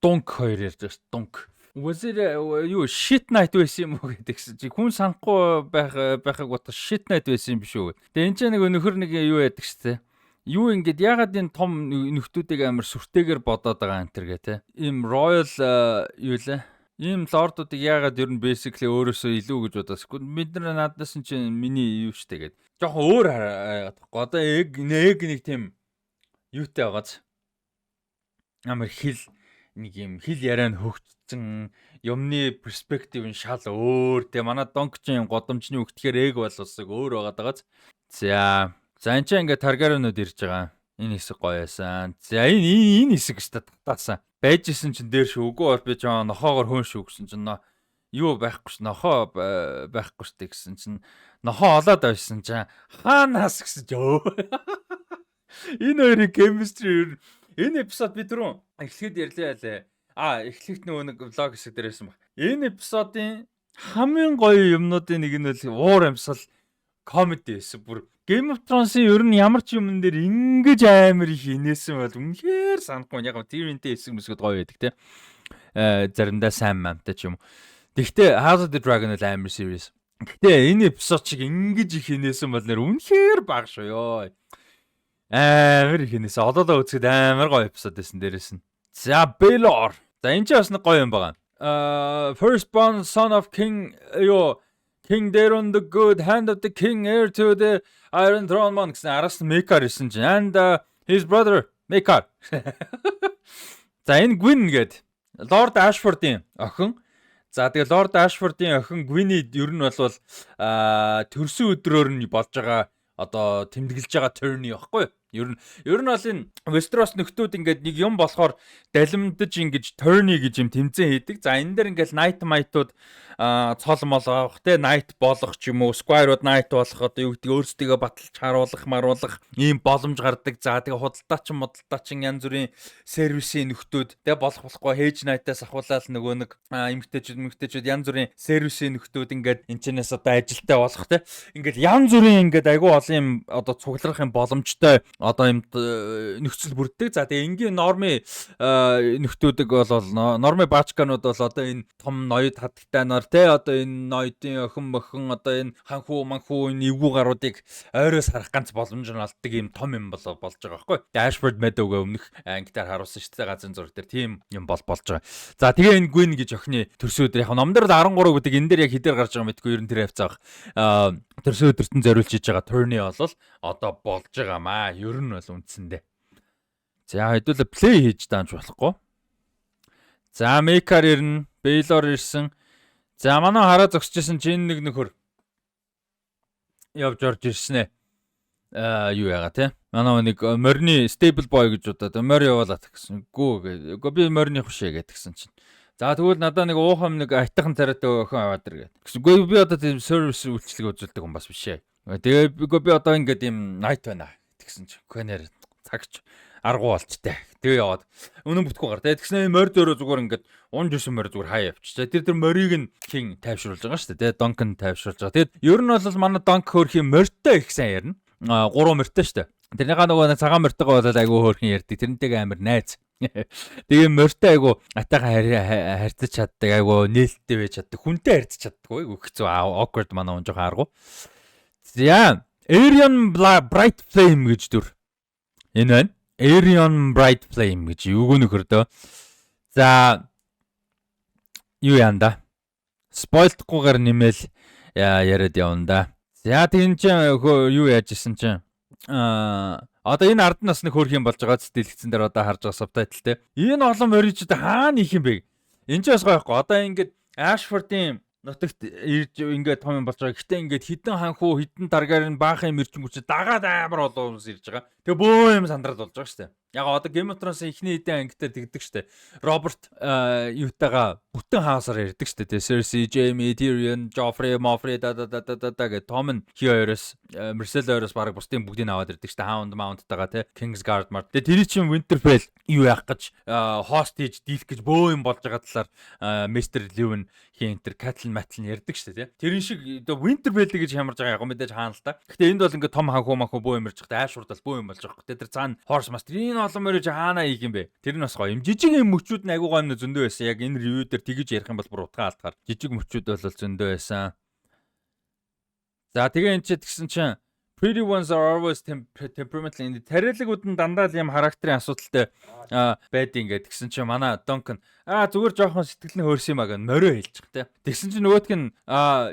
Dunk хоёр ярьж байгаа шүү. Dunk. Was it юу, shit night байсан юм уу гэдэг гэсэн чи хүн санахгүй байх байхаг бодох, shit night байсан юм биш үү. Тэгээ энэ ч нэг нөхөр нэг юу яадаг штэ. Юу, ингээд ягаад энэ том нөхдүүдийг амар сүртэйгээр бодоод байгаа энэ төр гэ те. Ийм royal юу лээ. Ийм лордуудыг ягаад ер нь basically өөрөөсөө илүү гэж бодоосгүй. Бид нар надаас нь чинь миний юу штэ гээд. Жохон өөр хараад. Одоо эг нэг нэг тийм юутай байгааз. Амар хэл нэг юм хэл яриа нь хөгжсөн, юмны перспектив нь шал өөр те. Манай Донк чинь годомчны үгтгэхээр эг боловсог өөр байгаад байгааз. За. За, энэ чинь ингээд Таргариенууд ирж байгаа. Энэ хэсэг гоё байсан. За, энэ хэсэг шүү дээ, татаасан. Байж исэн чинь дээр шүү. Үгүй бол би жоо нохоогоор хөөн шүү гэсэн чинь юу байхгүй ш, нохоо байхгүй штэ гэсэн чинь нохоо олоод байшсан чинь хаанаас гэсэн чинь өө. Энэ хоёрын chemistry, энэ эпизод би түрүүн эхлэхэд ярьлаа ялээ. А, эхлэхэд нөгөө нэг vlog хэсэг дээр байсан баг. Энэ эпизодын хамгийн гоё юмнуудын нэг нь бол уур амьсгал, comedy байсан. Бүр Game of Thrones-ын ер нь ямар ч юмн дээр ингэж амар их инээсэн бол үнэхээр санахгүй. Яг Tyrion-тэй хэсэг мэсгэд гоё байдаг те. Заримдаа сайн мамтай ч юм уу. Тэгвэл House of the Dragon бол амар series. Гэтэ энэ эпизод шиг ингэж их инээсэн бол нэр үнэхээр бага шүү ёо. Амар их инээсэн. Олоолаа үзэхэд амар гоё эпизод байсан дээрэс нь. За, Baelor. За, энэ ч бас нэг гоё юм байгаа. Firstborn son of King юу, King Daeron the Good, Hand of the King, heir to the Iron Throne mon гэсэн араас нь Maekar ирсэн чинь and his brother Maekar. За, энэ Gwyn гээд Lord Ashford-ийн охин. За, тэгээ Lord Ashford-ийн охин Gwyn-ий ер нь бол төрсөн өдрөөр нь болж байгаа, одоо тэмдэглэж байгаа tourney байхгүй юу? Ер нь бол энэ Westeros нөхдүүд ингээд нэг юм болохоор далимдаж ингэж tourney гэж юм тэмцээн хийдэг. За, энэ дээр ингээд knight mite-ууд цол мол авах те, knight болох ч юм уу, squire-ууд knight болох, одоо юу гэдэг, өөрсдийгөө баталж харуулах маруулах ийм боломж гардаг. За, тэгээ худалдаачин модалдаачин янз бүрийн сервисийн нөхдүүд те, болох болохгүй hedge knight-аас ахуулаад нөгөө нэг эмгтээчүүд янз бүрийн сервисийн нөхдүүд ингээд энэ чэнэс одоо ажилтаа болох те, ингээд янз бүрийн ингээд айгүй олон юм одоо цугларах юм боломжтой одоо юм нөхцөл бүрддэг. За, тэгээ энгийн normie нөхдүүдэг бол, normie баачканууд бол одоо энэ том ноёд хадагтай нар те, одоо энэ ноёдын охин мохин, одоо энэ ханхүү манхүү, энэ эвгүй гаруудыг ойроос харах ганц боломж нь олддог юм том юм бол болж байгаа байхгүй. Тэгээ Ashford Meadow-г өмнөх ангитаар харуулсан шүү дээ, газрын зураг дээр тийм юм бол болж байгаа. За, тэгээ энэ Gwyn гэж охины төрсөн өдөр, яг номдор 13 гэдэг, энэ дээр яг хэдээр гарч байгаа мэдгүй, ер нь тэр хавцаах төрсөн өдөрт нь зориулж хийж байгаа tourney бол одоо болж байгаамаа. Ер нь бол үндсэндээ. За, хэдүүлээ play хийж даанч болохгүй. За, Maekar ирнэ, Baelor ирсэн. За, манай хараа зогсож исэн чинь нэг нөхөр явж орж ирсэн ээ. Аа, юу яага те. Манай нэг морины stable boy гэж удаад морь явуулаад гэсэн. Гүү гээ. Би морины хөшээ гэдгсэн чинь. За, тэгвэл надаа нэг уух юм, нэг айтхан царайтай охин аваад ир гэд. Гэсэн. Үгүй, би одоо тийм service үйлчлэг үзүүлдэг хүн бас биш ээ. Тэгээ би одоо ингээд юм knight байна тэгсэн чинь Квенер цагч аргу болчтой. Тэгээ яваад үнэн бүтггүй гар. Тэгээ тэгснэ морь зөөрөө зүгээр ингээд унж ирсэн морь зүгээр хаяа явчих. Тэр морийг нь хин тайвшруулж байгаа шүү дээ. Донкн тайвшруулж байгаа. Тэгээд ер нь бол манай Донк хөөрхийн морьтой их сайн ярина. А, гурван морьтой шүү дээ. Тэрнийхээ нөгөө нэг цагаан морьтойгоо бол айгүй хөөрхөн ярьдаг. Тэрнтэйгээ амар найз. Тэгээ морьтой айгүй атайхан харьцаж чаддаг, айгүй нээлттэй байж чаддаг, хүнтэй харьцаж чаддаг. Айгүй хэцүү, awkward манай хүн жоохон аргу. За, Aerion Bright Flame гэж дүр. Энэ байна. Aerion Bright Flame гэж юуг нөхөр дөө. За, юу яана да? Spoil-дохгүйгээр нэмэл яриад явна да. За, тэгин чинь юу яаж исэн чинь одоо энэ ард нь бас нэг хөөрх юм болж байгаа дэлгэцэн дээр одоо харж байгаа subtitle те. Энэ олон моричд хаана их юм бэ? Энэ ч бас гоё байхгүй. Одоо ингээд Ashford-ийн нутагт ирж ингээд том юм болж байгаа. Гэтэ ингээд хідэн ханхуу, хідэн Таргариен баахан юм ирчингүүч дагаад амар олон хүмүүс ирж байгаа. Тэгээ бөө юм сандрал болж байгаа шүү дээ. Яг одоо Game of Thrones-ын эхний хэдэн анги дээр тэгдэг шүү дээ. Роберт юутайгаа бүтэн house-аар ярьдаг шүү дээ. Cersei, Jaime, Tyrion, Joffrey, Moffrey да да да да да да гэх том нь хи хоёроос, Myrcella хоёроос баг бусдын бүгдийг аваад ирдэг шүү дээ. Hound Mount-тайгаа те, Kingsguard Mart. Тэгээ тэр чинь Winterfell юу яах гэж host хийж дийлэх гэж бөө юм болж байгаа талаар Maester Luwin хин тэр Catelyn Matlin ярьдаг шүү дээ, те. Тэрэн шиг одоо Winterfell гэж хямарж байгаа яг мэдээж хаана л та. Гэтэ энд бол ингээд том ханхуу манхуу бөө юм ярьж байгаа. Ashford бол бөө юм болж байгаа. Тэр цаана Horse Master энэ Энэ олон мориж хаана хийх юм бэ? Тэр нь бас гоё. Юм жижиг юм мөчүүд нь айгуу гоё юм зөндөө байсан. Яг энэ review дээр тэгэж ярих юм бол бүр утгаа алдахаар. Жижиг мөчүүд бол зөндөө байсан. За, тэгээ энэ ч тэгсэн чинь "Pretty ones are always temperamental." Энэ тариалагууд нь дандаа л юм характерын асуудалтай байд ингээд тэгсэн чинь манай Duncan зүгээр жоохон сэтгэл нь хөөрсөн юм а гэн морио хэлж байгаа те. Тэгсэн чинь нөгөөтг нь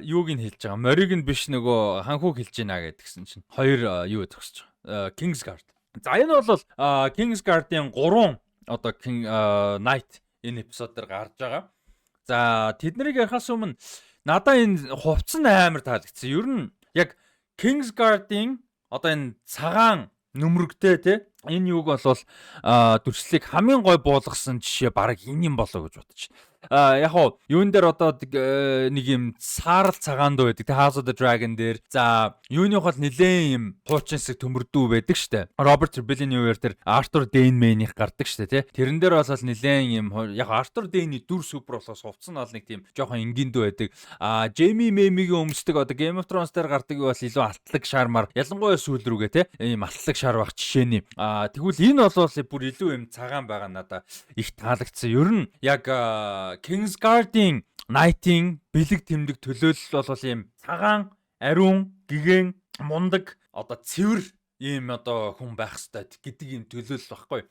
юуг нь хэлж байгаа. Морийг нь биш, нөгөө ханхүүг хэлж байна гэдгсэн чинь хоёр юу зогсож байгаа. Kingsguard. За, энэ бол Kingsguard-ын 3 одоо King Knight энэ эпизод дээр гарч байгаа. За, тэднийг ярихаас өмнө надаа энэ хувцас нь амар таалагдсан. Ер нь яг Kingsguard-ын одоо энэ цагаан нүмерэгтэй те, энэ юуг болвол дүрслэлийг хамгийн гой буулгасан жишээ бараг энэ юм болоо гэж бодож. Яг хуу юун дээр одоо нэг юм саарал цагаан дуу байдаг. Тэ, House of the Dragon дээр. За, юуны бол нилээн юм хуучин хэсэг төмөрдүү байдаг штэ. Robert Rebellion үеэр тэр Arthur Dayne Main-их гардаг штэ, тий. Тэрэн дээр бол нилээн юм яг Arthur Dayne-ий дүр супер болохоос хувцас нь бол нэг тийм жоохон энгийн дүү байдаг. Jaime Meme-ийн өмсдөг одоо Game of Thrones дээр гардаг бол илүү алтлаг шармар, ялангуяа сүүл рүүгээ те, ийм алтлаг шар байх жишээний. Тэгвэл энэ бол бүр илүү юм цагаан байгаа надаа их таалагдсан. Ер нь яг Kingsguard-ын Knight-ийн бэлэг тэмдэг төлөөлөл бол ийм цагаан, ариун, гэгэн, мундаг, одоо цэвэр ийм одоо хүн байх хэвээр гэдэг ийм төлөөлөл багхгүй.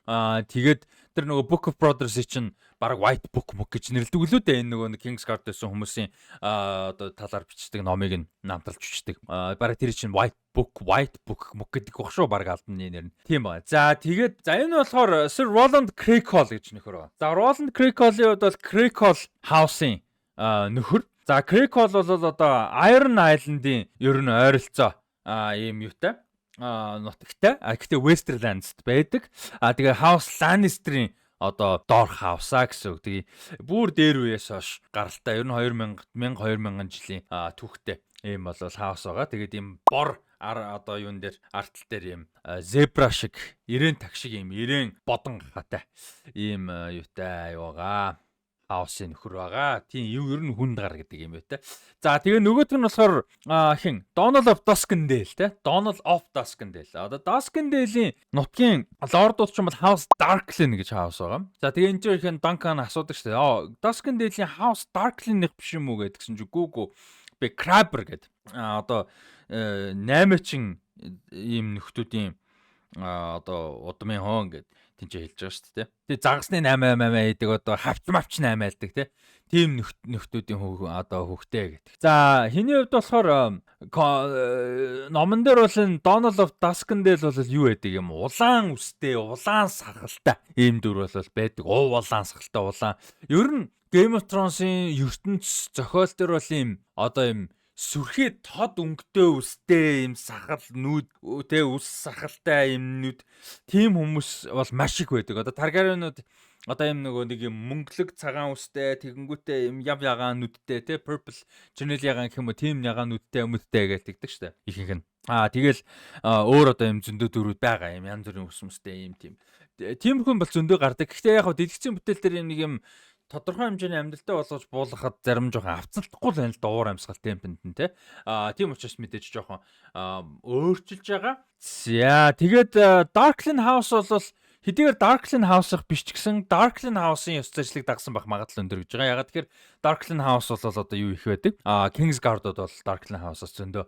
Тэгээд тэр нөгөө Book of Brothers чинь баг White Book мөк гэж нэрлэдэг үлээ дээ. Энэ нөгөө Kingsguard байсан хүмүүсийн одоо талаар бичдэг номыг нь намталж бичдэг. Бараг тэр чинь White Book, White Book мөк гэдэг баг шүү, баг албаны нэр нь. Тийм байна. За, тэгээд за энэ болохоор Sir Roland Crakehall гэж нөхөр байна. За, Roland Crakehall-ийн хувьд бол Crakehall House-ын нөхөр. За, Crakehall бол одоо Iron Island-ийн ер нь ойролцоо ийм юутай нутагтай. Гэхдээ Westerlands-д байдаг. Тэгээ House Lannister-ийн одоо доор house-аа гэсэн үг. Тэгээ бүр дээр үеэс хойш гаралтай. Ер нь 2000 1000 2000 жилийн түүхтэй ийм бол house байгаа. Тэгээд ийм бор ар одоо юун дээр артал дээр ийм зебра шиг, ирээн таг шиг ийм ирээн бодон хатай ийм юутай юугаа house-ын нөхөр байгаа. Тийм, юу ер нь хүнд гар гэдэг юм байна те. За, тэгээ нөгөөх нь болохоор хин Donald of Duskendale те. Donald of Duskendale. Одоо Duskendale-ийн нутгийн лордууд ч юм бол House Darklyn гэж house байгаа. За, тэгээ энэ чинь хин Duncan асуудаг шүү дээ. Duskendale-ийн House Darklyn-ых биш юм уу гэдгсэн чинь гүү гүү, би Crabber гэд. Одоо наймаачин ийм нөхдүүдийн одоо удмын хоон гэд тэнцээ хэлж байгаа шүү дээ. Тэгээ загасны 8 8 8 хийдэг, одоо хавч мавч 8 айлдаг те. Тийм нөхдүүдийн хүүхэн одоо хүүхтэй гэдэг. За, хиний хувьд болохоор номон дээр бол энэ Donald of Duskendale бол юу байдаг юм, улаан үстэй, улаан сахалтай ийм дүр бол байдаг. Уу улаан сахалтай, улаан. Ер нь Game of Thrones-ын ертөнц зохиол дээр бол ийм одоо ийм сүрхий тод өнгөтэй үстэй, ийм сахал нүд тэ, үс сахалтай ийм нүд, тийм хүмүүс бол маш их байдаг. Одоо Targaryen-ууд одоо ийм нөгөө нэг юм мөнгөлөг цагаан үстэй, тэгэнгүүтээ ийм яв ягаан нүдтэй тэ, purple чернил ягаан гэх юм уу, тийм ягаан нүдтэй өмдтэй гэж тэгдэг штэ ихэнх нь. Тэгэл өөр одоо ийм зөндөө дөрүүд байгаа, юм янз бүрийн ус мүстэй ийм тийм. Тиймэрхүү бол зөндөө гардаг. Гэхдээ яг хав дэлгэцийн бүтээл дээр ийм нэг юм тодорхой хэмжээний амьдралтай болгож буулгахад зарим жоохон авцалтахгүй л байна л да, уур амьсгал темпэнд нь те. Тийм учраас мэдээж жоохон өөрчилж байгаа. За, тэгээд Darklyn House бол хэдийгээр Darklyn House-ах биш ч гэсэн Darklyn House-ын ёс заншлыг дагсан байх магадлал өндөр гэж байгаа. Ягаад тэгэхээр Darklyn House бол одоо юу их байдаг. Kingsguard-ууд бол Darklyn House-аас зөндөө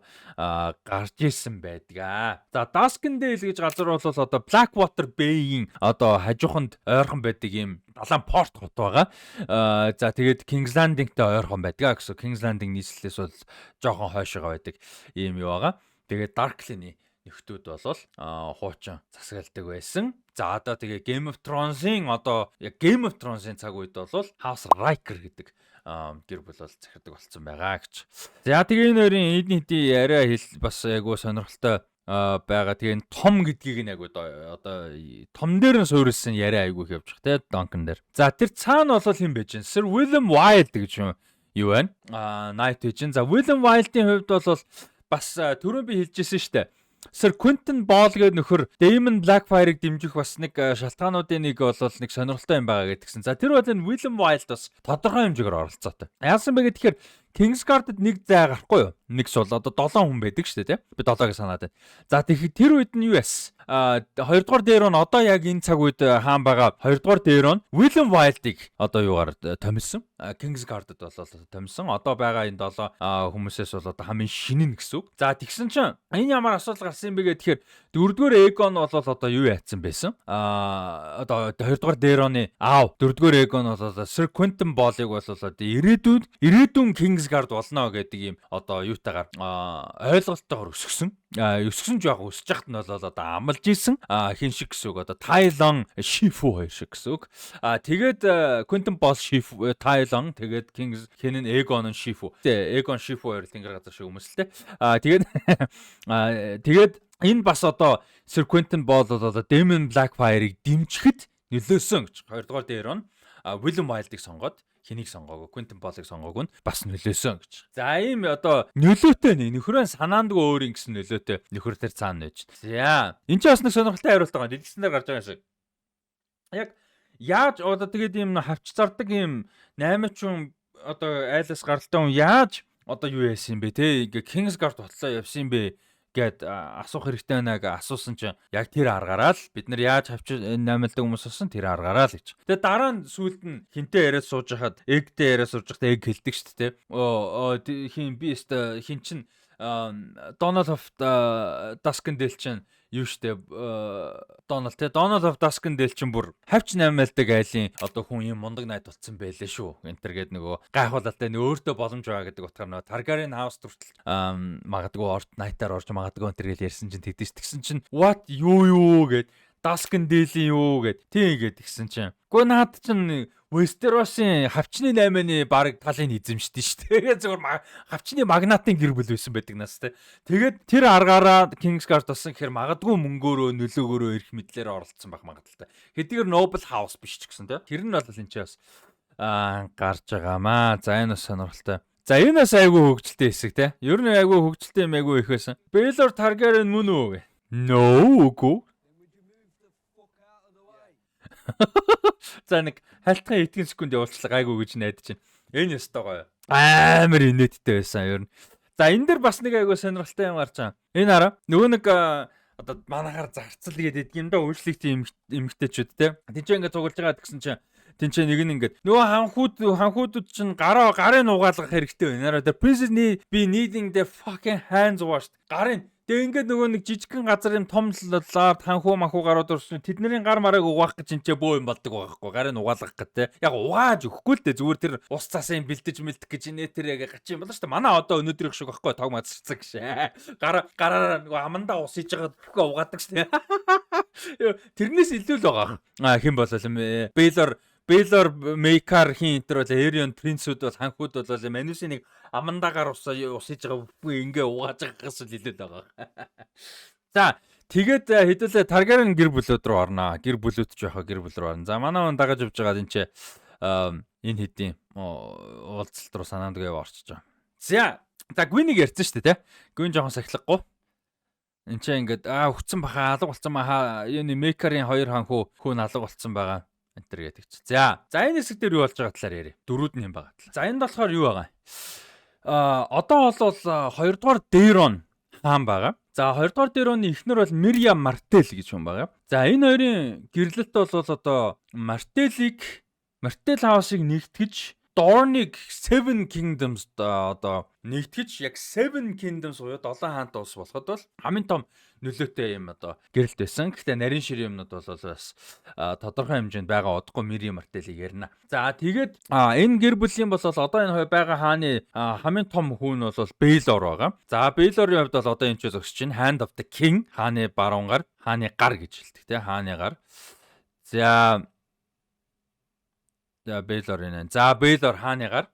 гарч исэн байдаг аа. За, Duskendale гэж газар бол одоо Blackwater Bay-ийн одоо хажууханд ойрхон байдаг юм далайн порт хот байгаа. За, тэгээд King's Landing-тэй ойрхон байдаг гэсэн. King's Landing нийслэлээс бол жоохон хойшоо байдаг ийм юу байгаа. Тэгээд Darklyn-ы нөхдүүд бол хуучин засаглалдаг байсан. За, одоо тэгээ Game of Thrones-ын одоо яг Game of Thrones-ын цаг үед бол House Rykker гэдэг гэр бүл бол захирдаг болсон байгаа гэж. За, тэгээ энэ хоёрын эдний хэдий яриа хэл бас айгуу сонирхолтой байгаа. Тэгээ энэ том гэдгийг нь яг одоо том дээр нь суурилсан яриа айгуу их явж байгаа те, Duncan дээр. За, тэр цаана бол хэн байж вэ? Sir William Wilde гэж юм юу байна? Knight гэж. За, William Wilde-ийн хувьд бол бас түрүүн би хэлжсэн шүү дээ. Sir Quentin Ball гэдэг нөхөр Daemon Blackfyre-ыг дэмжих бас нэг шалтгаануудын нэг бол нэг сонирхолтой юм байгаа гэдгсэн. За, тэр бол энэ William Wilde бас тодорхой хэмжээгээр оролцоотой. Яасан бэ гэхээр Kingsguard-д нэг зай гарахгүй юу? Нэг сул одоо 7 хүн байдаг шүү дээ, тий. Би 7-ыг санаад байна. За, тэгэхээр тэр үед нь юу яасан? Хоёрдугаар Daeron, одоо яг энэ цаг үед хаан байгаа хоёрдугаар Daeron Willam Wilde-ыг одоо юугаар томилсон. Kingsguard-д бол томилсон. Одоо байгаа энэ 7 хүмүүсээс бол одоо хамгийн шинэ нь гэсэн үг. За, тэгсэн чинь энэ ямар асуудал гарсан юм бэ гэхээр дөрөвдүгээр Aegon бол одоо юу яатсан байсан? Одоо хоёрдугаар Daeron-ы аав дөрөвдүгээр Aegon бол Sir Quentyn Bolg-ыг бол одоо ирээдүйн Kingsguard болно гэдэг ийм одоо юутайгаар, ойлголттойгоор өсгсөн. Өсгсөн ч яг өсөж яхад нь бол одоо амлаж исэн. Хин шиг гэсэн үг, одоо Tylon Shifu хоёр шиг гэсэн үг. Тэгээд Quentyn Bolg Shifu Tylon, тэгээд Kings хин нь Aegon Shifu. Тэгээ Aegon Shifu хоёр тэнгэр газар шиг хүмүүс л те. Тэгээд энэ бас одоо Sir Quentyn Bolg бол одоо Daemon Blackfyre-ыг дэмжихэд нөлөөсөн гэж. Хоёрдугаар Daeron Willam Wilde-ыг сонгоод хэнийг сонгоогүй, Quentyn Bolg-ыг сонгоогүй нь бас нөлөөсөн гэж. За, ийм одоо нөлөөтэй нэг нөхрөө санаандгүй өөр ингэсэн нөлөөтэй нөхөр төр цаана байж. За, энэ ч бас нэг сонирхолтой хариулт байгаа. Дэлгэцэн дээр гарч байгаа юм шиг. Яг яаж одоо тэгээд ийм хавч зардаг ийм наймаачин одоо айлаас гаралтай хүн яаж одоо юу яасан юм бэ те, ингээ Kingsguard ботлоо явсан юм бэ гэд асуух хэрэгтэй байна гэ асуусан чинь яг тэр аргаараа л бид нар яаж хавч наймалдаг хүмүүс болсон, тэр аргаараа л гэж. Тэгээ дараа нь сүүлд нь хинтээ яриад сууж хахад, Egg-тэй яриад сууж хахад Egg хэлдэг шүү дээ. Оо, хин би өстө хин чин Donald of Duskendale чинь юу штэ, Дональд те, Donald of Duskendale чинь бүр хавч наймалдаг айлын одоо хүн юм мундаг найд болцсон байлээ шүү. Энтер гээд нөгөө гайхуулалтай нэг өөртөө боломж байгаа гэдэг утгаар нөгөө Targaryen House хүртэл магадгүй орт Knight-аар орж магадгүй энтер гэж ярьсан чинь тэгдэж, тэгсэн чинь what, юу юу гэд, Duskendale-ийн юу гэд тийм гээд тэгсэн чинь. Гэхдээ наад чинь Westeros-ын хавчны 8-ны баг талын эзэмшдэг шүү дээ. Тэгээд зөвхөн хавчны магнатын гэр бүл байсан байдаг нас те. Тэгээд тэр аргаараа Kingsguard болсон гэхээр магадгүй мөнгөөрөө, нөлөөгөөрөө эрх мэдлээр оролцсон байх магадлалтай. Хэдийгээр Noble House биш ч гэсэн те. Тэр нь бол энэ ч бас гарч байгаамаа. За, энэ бас сонирхолтой. За, энэ бас айгүй хөгжилтэй хэсэг те. Ер нь айгүй хөгжилтэй юм айгүй их байсан. Baelor Targaryen мөн үү? No, үгүй. За, нэг халтхан итгэн секунд явуулчлаа, гайгүй гэж найдаж байна. Энэ ёстой гоё. Амар инээдтэй байсан ер нь. За, энэ дэр бас нэг айгүй сонирхолтой юм гарч байгаа. Энэ хараа, нөгөө нэг одоо манахаар зарцал гэдэг юм да, үйлчлэгтийн эмгтээчүүд те. Тинчээ ингээд цуглаж байгаа гэсэн чинь тинчээ нэг нь ингээд нөгөө ханхүүдүүд чинь гараа гарын угаалгах хэрэгтэй байна. The princess need be needing their fucking hands washed. Гарын. Тэгээ ингээд нөгөө нэг жижигхэн газар юм том лаад ханхуу махуу гарууд орсон. Тэдний гар марыг угаах гэж энэ ч бөө юм болдог байгаа хгүй. Гарын угаалгах гэх те. Яг угааж өгөхгүй л дээ. Зүгээр тэр ус цаасан юм бэлдэж мэлдэх гэж нэ тэр яг гачин юм болоо шүү дээ. Манай одоо өнөөдрийнх шиг байхгүй, тог мазарцсан гэж. Гар гараараа нөгөө амандаа ус хийж байгаа бүхээ угаадаг шүү дээ. Тэрнээс илүү л байгаа. А хэн болол юм бэ? Baelor Maekar хин энэ бол Eyrie Prince-үүд бол ханхууд бол Манусын нэг амандаагаар ус ус хийж байгаа бүхээ ингээ угааж байгаагаас л илүү л байгаа. За, тэгээд хэдүүлээ Targaryen гэр бүлүүд рүү орноо. Гэр бүлүүд ч яхаа гэр бүл рүү орно. За, манай хүн дагаж явж байгаа энэ ч энэ хэдийн уулзалт руу санаандгүй орчиж байгаа. За за, Gwyn-ийг ярьсан шүү дээ, тэ. Gwyn жоохон сахилгагүй. Энд чинь ингээд өгцөн баха, алга болцсон баха. Юуны Maekar-ын хоёр хан хүү нь алга болцсон байгаа. Энтер гэдэг чи. За. За, энэ хэсэг дээр юу болж байгаа талаар яриа. Дөрүүд нь юм байгаа талаа. За, энд болохоор юу байгаа? Одоо бол хоёрдугаар Daeron хаан байгаа. За, хоёрдугаар Daeron-ы эхнэр бол Myriah Martell гэж хүн байгаа. За, энэ хоёрын гэрлэлт бол одоо Martell House-ыг нэгтгэж, Dorne-ыг Seven Kingdoms одоо нэгтгэж, яг Seven Kingdoms буюу долоон хаант улс болоход бол хамгийн том нөлөөтэй юм одоо гэрэлт байсан. Гэхдээ нарийн ширийн юмнууд бол бас тодорхой хэмжээнд байгаа удахгүй Myriah Martell-ыг ярина. За, тэгээд энэ гэр бүлийн бол одоо энэ байгаа хааны хамгийн том хүн нь бол Baelor байгаа. За, Baelor-ын хувьд бол одоо энэ ч зогсож байна. Hand of the King, хааны баруун гар, хааны гар гэж хэлдэг те, хааны гар. За За, Baelor энэ. За, Baelor хааны гар.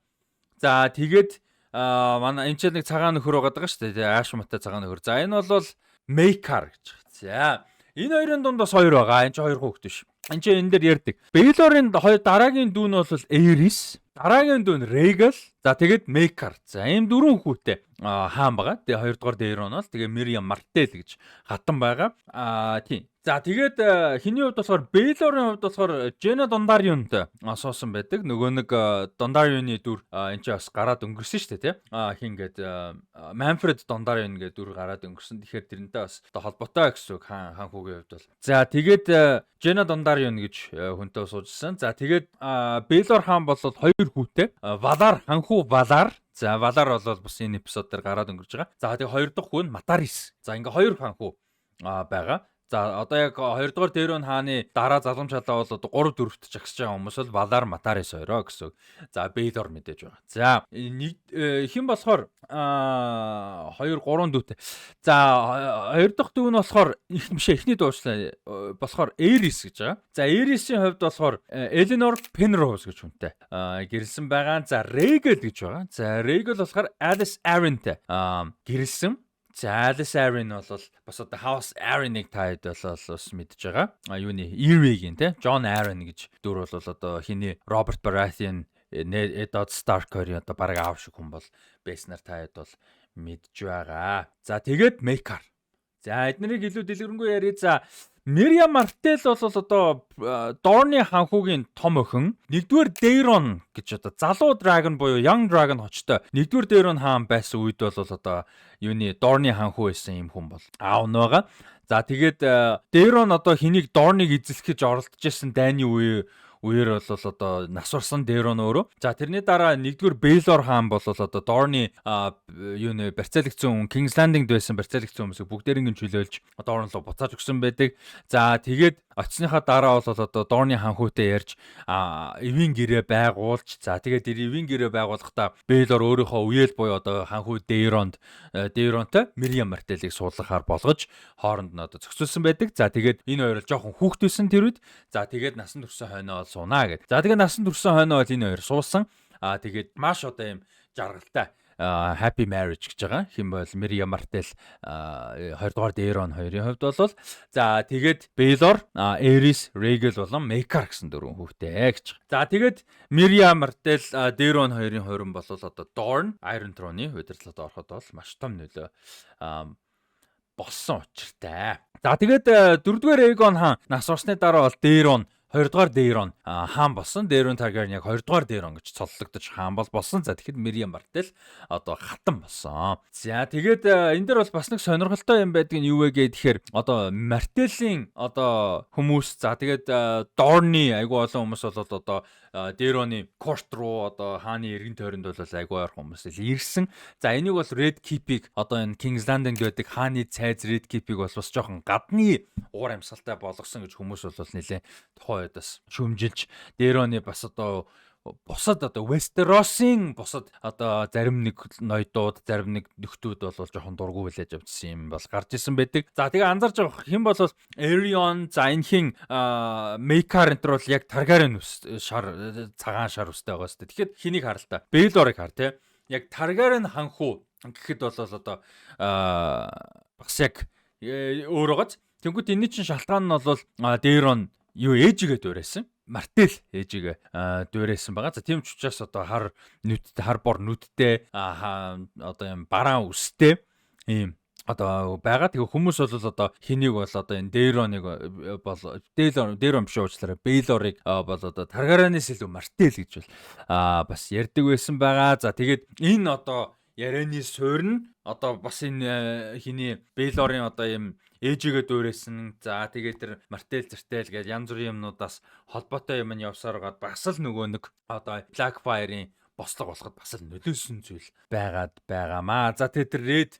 За, тэгээд манай энэ ч нэг цагаан нөхөр байгаа шүү дээ. Ааш муутай цагаан нөхөр. За, энэ бол Maekar гэж. За, энэ хоёрын дунд бас хоёр байгаа. Энэ ч хоёр хүүхэд биш. Энд чи энэ дээр ярьдаг. Baelor-ын хоёр дараагийн дүү нь бол Aerys, дараагийн дүү нь Rhaegal. За, тэгээд Maekar. За, ийм дөрвөн хүүтэй хаан байгаа. Тэгээ хоёрдугаар Daeron бол тэгээ Myriah Martell гэж хатан байгаа. Аа, тийм. За, тэгээд хэний хувьд болохоор, Бейлорын хувьд болохоор Жена Дондарионтой суусан байдаг. Нөгөө нэг Дондарионы дүр энэ ч бас гараад өнгөрсөн шүү дээ, тий. Хин гээд Манфред Дондарион гэдэг дүр гараад өнгөрсөн. Тэгэхээр тэрнтэй бас одоо холбоотой гэсэн үг хаан хаан хүүгийн хувьд бол. За, тэгээд Жена Дондарион гэж хүнтэй суужсан. За, тэгээд Бейлор хаан бол хоёр хүүтэй. Валар ханхүү Валар. За, Валар бол бас энэ эпизод дээр гараад өнгөрч байгаа. За, тэгээ хоёр дахь хүн Матарис. За, ингээ хоёр ханхүү байгаа. За, одоо яг хоёрдугаар Дэрон хааны дараа залгам чалаа бол одоо 3 4-т жагсаж байгаа хүмүүс бол Валар, Матарис хоёроо гэсэн үг. За, Бейлор мэдээж байгаа. За, нэг хэн болохоор 2 3 дүүтэй. За, хоёр дахь дүү нь болохоор их биш, эхний дүү уучлаа болохоор Эрис гэж байгаа. За, Эрисийн хувьд болохоор Эленор Пенроуз гэж хүнтэй гэрэлсэн байгаа. За, Регел гэж байгаа. За, Регел болохоор Алис Аррентэй гэрэлсэн. За, Alice Arryn бол бас одоо House Arryn-ыг та хэд бол бас мэдж байгаа. Юуны Eyrie-гийн те Jon Arryn гэж дүр бол одоо хиний Robert Baratheon, Eddard Stark хоёрын одоо бараг аав шиг хүн бол байснаар та хэд бол мэдж байгаа. За, тэгээд Maekar. За, эднэрийг илүү дэлгэрэнгүй ярив. За, Мирья Мартел бол одоо Дорны ханхүүгийн том охин. Нэгдүгээр Дейрон гэж одоо залуу Dragon буюу Young Dragon хочтой. Нэгдүгээр Дейрон хаан байсан үед бол одоо юуны Дорны ханхүү байсан юм хүн бол аав нь байгаа. За, тэгээд Дейрон одоо хэнийг Дорныг эзлэх гэж оролдож исэн дайны үеэр бол одоо нас барсан Дэрон өөрөө. За, тэрний дараа нэгдүгээр Бейлор хаан бол одоо Дорны юу нэ барьцаалагдсан хүн, King's Landing-д байсан барьцаалагдсан хүмүүсийг бүгдээрийг нь чөлөөлж Дорн руу буцааж өгсөн байдаг. За, тэгээд очсныхаа дараа бол одоо Дорны ханхүүтэй ярьж эвийн гэрээ байгуулж, за, тэгээд тэр эвийн гэрээ байгуулахдаа Бейлор өөрийнхөө үеэл буюу одоо ханхүү Дейронд Дейронтой Мириам Мартелийг суулгахаар болгож хооронд нь одоо зохицуулсан байдаг. За, тэгээд энэ хоёр л жоохон хүүхэд байсан тэр үед. За, тэгээд насан турсан хойноо бол суунаа гэд. За, тэгээд насан турсан хойноо бол энэ хоёр суусан. Тэгээд маш одоо юм жаргалтай happy marriage гэж байгаа. Хэн бол Мирия Мартел, 2 дугаар Дэрон хоёрын хувьд бол, за, тэгээд Бейлор, Эрис, Регел болон Мейкар гэсэн дөрвөн хүүтэй гэж. За, тэгээд Мирия Мартел, Дэрон хоёрын хувиран бол одоо Dorne Iron Throne-ы удирдлагад ороход бол маш том нөлөө болсон учиртай. За, тэгээд дөрөвдүгээр Эйгон хаан нас барсны дараа бол Дэрон, хоёрдугаар Дейрон хаан болсон. Дейрон Таргарien яг хоёрдугаар Дейрон гэж цоллогдож хаан бол болсон. За, тэгэхэд Мириам Мартел одоо хатан болсон. За, тэгээд энэ дээр бол бас нэг сонирхолтой юм байдаг нь юу вэ гэхээр одоо Мартелийн одоо хүмүүс, за, тэгээд Дорны айгу олон хүмүүс бол одоо Дейроны court руу, одоо хааны эргэн тойронд бол айгу ойрхон хүмүүс л ирсэн. За, энийг бол Red Keep-ийг, одоо энэ King's Landing гэдэг хааны цайз Red Keep-ийг бол бас жоохон гадны уур амьсгалтай болгосон гэж хүмүүс бол нэлээ тухайн үед бас шүүмжилж, Дейроны бас одоо бусад одоо Westeros-ын бусад одоо зарим нэг ноёдууд, зарим нэг нөхдүүд бол жоохон дургу хүлээж авчихсан юм бол гарч исэн байдаг. За, тэгээ анзарч байгаа хэн бол Aerion, за, энэ хин Maekar энэ бол яг Targaryen үс шар, цагаан шар үстэй байгаа сте. Тэгэхээр хэнийг хар л та. Baelor-ыг хар те. Яг Targaryen ханхүү гэхэд бол одоо бас яг өөр байгааз. Тэнгүүт энэний чинь шалтгаан нь бол Daeron юу ээжигээ дуурайсан. Мартел ээжигээ дуурайсан байгаа. За, тийм ч учраас одоо хар нүдтэй, хар бор нүдтэй, одоо юм бараан үстэй ийм одоо байгаа. Тэгээ хүмүүс бол одоо хэнийг бол одоо энэ Дейроныг бол Дейрон, Дейрон биш, уучлаарай. Бейлорыг бол одоо Таргарианаас илүү Мартел гэж бол бас ярьдаг байсан байгаа. За, тэгээд энэ одоо ярианы суурь нь одоо бас энэ хиний Бейлорын одоо юм ээжигээ дуурайсан. За, тэгээд тэр Мартел зэртэл гэж янз бүрийн юмнуудаас холбоотой юм нь явсаар гад бас л нөгөө нэг одоо Blackfire-ын бослого болоход бас л нөлөөсөн зүйл байгаад байгаамаа. За, тэгээд тэр Red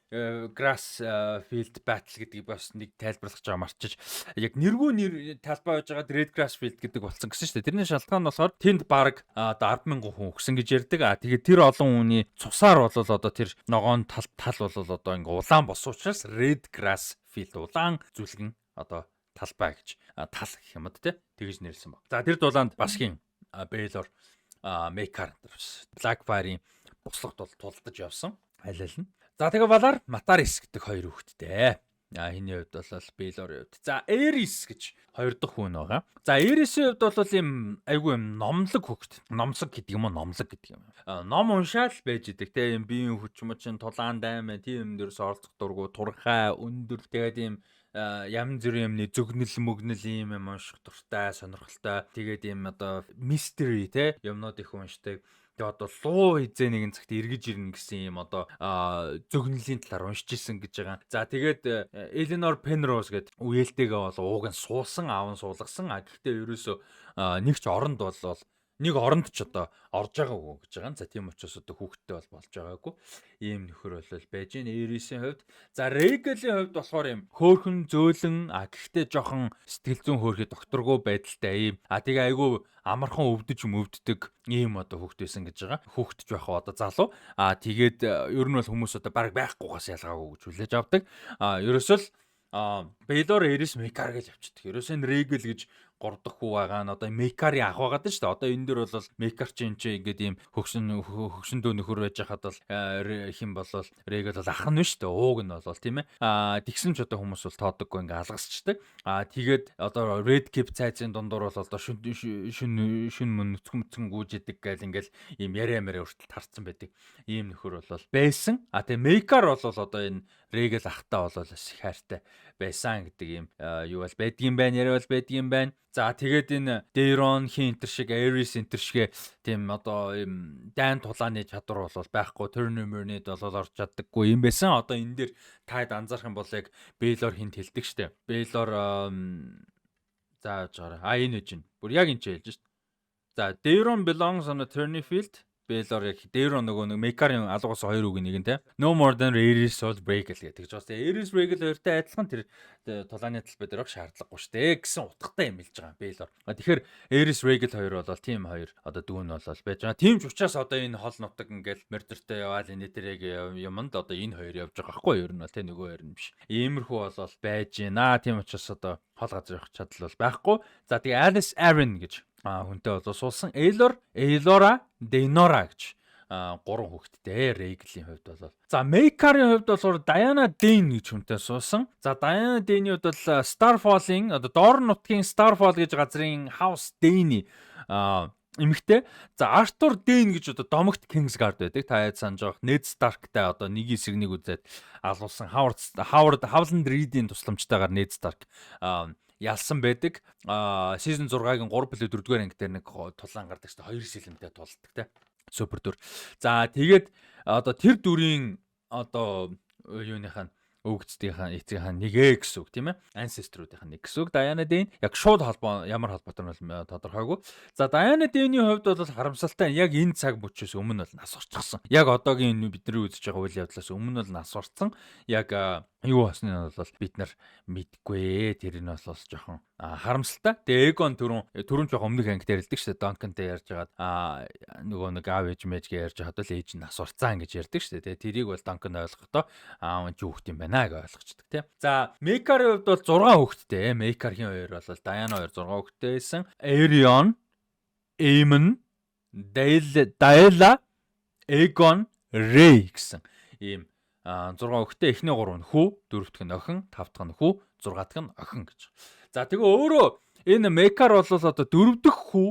Grass Field Battle гэдгийг бас нэг тайлбарлах гэж байгаа марчиж, яг нэргүй нэр талбай байж байгаа Red Grass Field гэдэг болсон гэсэн шүү дээ. Тэрний шалтгаан нь болохоор тэнд баг одоо 10,000 хүн өгсөн гэж ярьдаг. Тэгээд тэр олон хүний цусаар бол одоо тэр ногоон тал тал бол одоо ингээ улаан болсон учраас Red Grass Field, улаан зүлгэн одоо талбай гэж, тал гэх юм да тий, тэгж нэрлсэн баг. За, тэр дулаанд бас хин Бейлор, Мейкар бас Blackfire-ийн бослогод бол тулдаж явсан. Аль аль нь. За, тэгээ Валар, Матарис гэдэг хоёр хүүхэдтэй. Хиний хувьд бол Бейлорын хувьд. За, Эрис гэж хоёр дахь хүн байгаа. За, Эрисийн хувьд бол ийм айгүй юм номлог хүүхэд. Номлог гэдэг юм уу, номлог гэдэг юм. Ном уншаал байж идэг те, юм биеийн хүч мөчин тулаан даймаа тийм юм дээрс оролцох дургу, турхай, өндөр, тэгээд ийм янз бүрийн юмны зөгнөл мөгнөл ийм юм унших дуртай, сонирхолтой. Тэгээд ийм одоо mystery те юмнууд их уншдаг. Тэгээ одоо луу хизээ нэгэн цагт эргэж ирнэ гэсэн юм одоо зөгнөлийн талаар уншиж исэн гэж байгаа. За, тэгээд Elinor Penrose гэдэг үеэлтэйгээ бол ууг нь суусан, аав нь суулгасан. А гэхдээ ерөөсөө нэг ч оронд бол, нэг оронд ч одоо орж байгаагүй гэж байгаа. За, тийм учраас одоо хүүхэдтэй бол болж байгаагүй. Ийм нөхөр бол байж гин Aerys-ийн хувьд. За, Rhaegal-ийн хувьд болохоор юм хөөхөн зөөлөн, а гэхдээ жоохон сэтгэл зүйн хөөрхий докторгүй байдалтай ийм. А тэгээ айгүй амархан өвдөж мөвддөг ийм одоо хүүхэд байсан гэж байгаа. Хүүхэд ч байх одоо залуу. А тэгээд ер нь бол хүмүүс одоо баг байхгүйгаас ялгаагүй гэж хүлээж авдаг. А ерөөсөө л Baelor Aerys Maekar гэж авчдаг. Ерөөсөө энэ Rhaegal гэж гурав дахь хүү байгаа нь одоо Maekar-ын ах байгаа даа шүү дээ. Одоо энэ дэр бол Maekar чи энэ чи ингээд ийм хөгсөндөө нөхөр байж хахад бол хэн болол Rhaegal бол ах нь шүү дээ. Ууг нь бол, тийм ээ. Аа, тэгсэн ч одоо хүмүүс бол тоодоггүй, ингээд алгасчдаг. Аа, тэгээд одоо Red Keep цайзын дундуур бол одоо шүн шүн шүн мөн нүцгэн мүцгэн гүйж идэг гээл ингээл ийм яриа мэрэ хүртэл тарцсан байдаг. Ийм нөхөр бол байсан. А тэгээ Maekar бол одоо энэ Rhaegal ахтаа бол бас их хайртай байсан гэдэг ийм юу бол байдгийм байна, яриа бол байдгийм байна. За, тэгээд энэ Daeron хин энтер шиг, Aerys энтер шиг тийм одоо ийм дайн тулааны чадвар бол байхгүй, tourney мөрнөд бол орж чаддаггүй юм байсан. Одоо энэ дээр таад анзаарах юм бол яг Baelor хинт хэлдэг штэ. Baelor за жаарай. А, энэ үж чинь. Бүр яг энэ ч хэлж штэ. За, "Daeron belongs on a tourney field." Baelor яг Daeron нөгөө нэг Maekar-ын алгаас хоёр үг нэг нь те. "No more than Aerys or Rhaegal" гэдэг ч бас Aerys Rhaegal хоёртой адилхан тэр тулааны талбай дээр авах шаардлагагүй шүү дээ гэсэн утгатай юм хэлж байгаа Baelor. Тэгэхээр Aerys Rhaegal хоёр бол тийм хоёр одоо дүүн бол байж байгаа. Тийм ч учраас одоо энэ хол нутаг ингээл мордортой яваал энэ тэрэг юмд одоо энэ хоёр явж байгаа байхгүй юу? Ер нь бол те нөгөө хоёр нь биш. Иймэрхүү бол байж гинэ. Тийм учраас одоо хол газар явах чадал бол байхгүй. За, тэгээ Alys Arryn гэж хүнтэй бол суусан. Aelor, Aelora, Daenora гэж гурван хүүхэдтэй Rhaegal-ийн хувьд бол. За, Maekar-ын хувьд болохоор Dyanna Dayne гэж хүнтэй суусан. За, Dyanna Dayne-ийн хувьд бол Starfall-ын одоо доор нутгийн Starfall гэж газрын House Dayne эмэгтэй. За, Arthur Dayne гэж одоо домогт Kingsguard байдаг. Та яд санаж байгаа. Ned Stark-тай одоо нэг эсрэг нэг үзээд алуулсан Howard Howard Howland Reed-ийн тусламжтайгаар Ned Stark ялсан байдаг. Season 6-гийн 3 билүү 4-р анги дээр нэг тулаан гардаг шүү дээ. Хоёр сэлэмтэй тулдаг те. Супер дүр. За, тэгээд одоо тэр дүрийн одоо юуных нь өвгцдийнхаа эцгийнхаа нэгэ гэсэн үг, тийм ээ. Ancestor-уудынхаа нэг гэсэн үг. Dyanna Dayne яг шууд холбоо ямар холбоотой нь бол тодорхойгүй. За, Dyanna Dayne-ийн хувьд бол харамсалтай нь яг энэ цаг мөчөөс өмнө бол нас орчихсон. Яг одоогийн бидний үзэж байгаа үйл явдлаас өмнө бол нас орсон. Яг юу болсныг нь бол бид нар мэдгүй. Тэр нь бол жоохон харамсалтай. Тэгээ Aegon түрүүн түрүүн жоохон өмнөх анги дээр хэлдэг шүү дээ. Duncan-тай ярьж байгаад нөгөө нэг аав ээж мэжгээ ярьж байхад бол ээж нь нас орцсан гэж ярьдаг шүү дээ. Тэгээ тэрийг бол Duncan ойлгохдоо аав нь хүүхэд юм байна гэж ойлгочдөг тийм. За, Maekar-ын хувьд бол 6 хүүхэдтэй. Maekar-ийн хоёр бол Dyanna хоёр 6 хүүхэдтэй байсан. Aerion, Aemon, Daella, Aegon, Rhae гэсэн ийм 6 хүүхэдтэй. Эхний 3 нь хүү, дөрөв дэх нь охин, тав дахь нь хүү, зургаа дахь нь охин гэж. За, тэгээ өөрөө энэ Maekar бол одоо дөрөв дэх хүү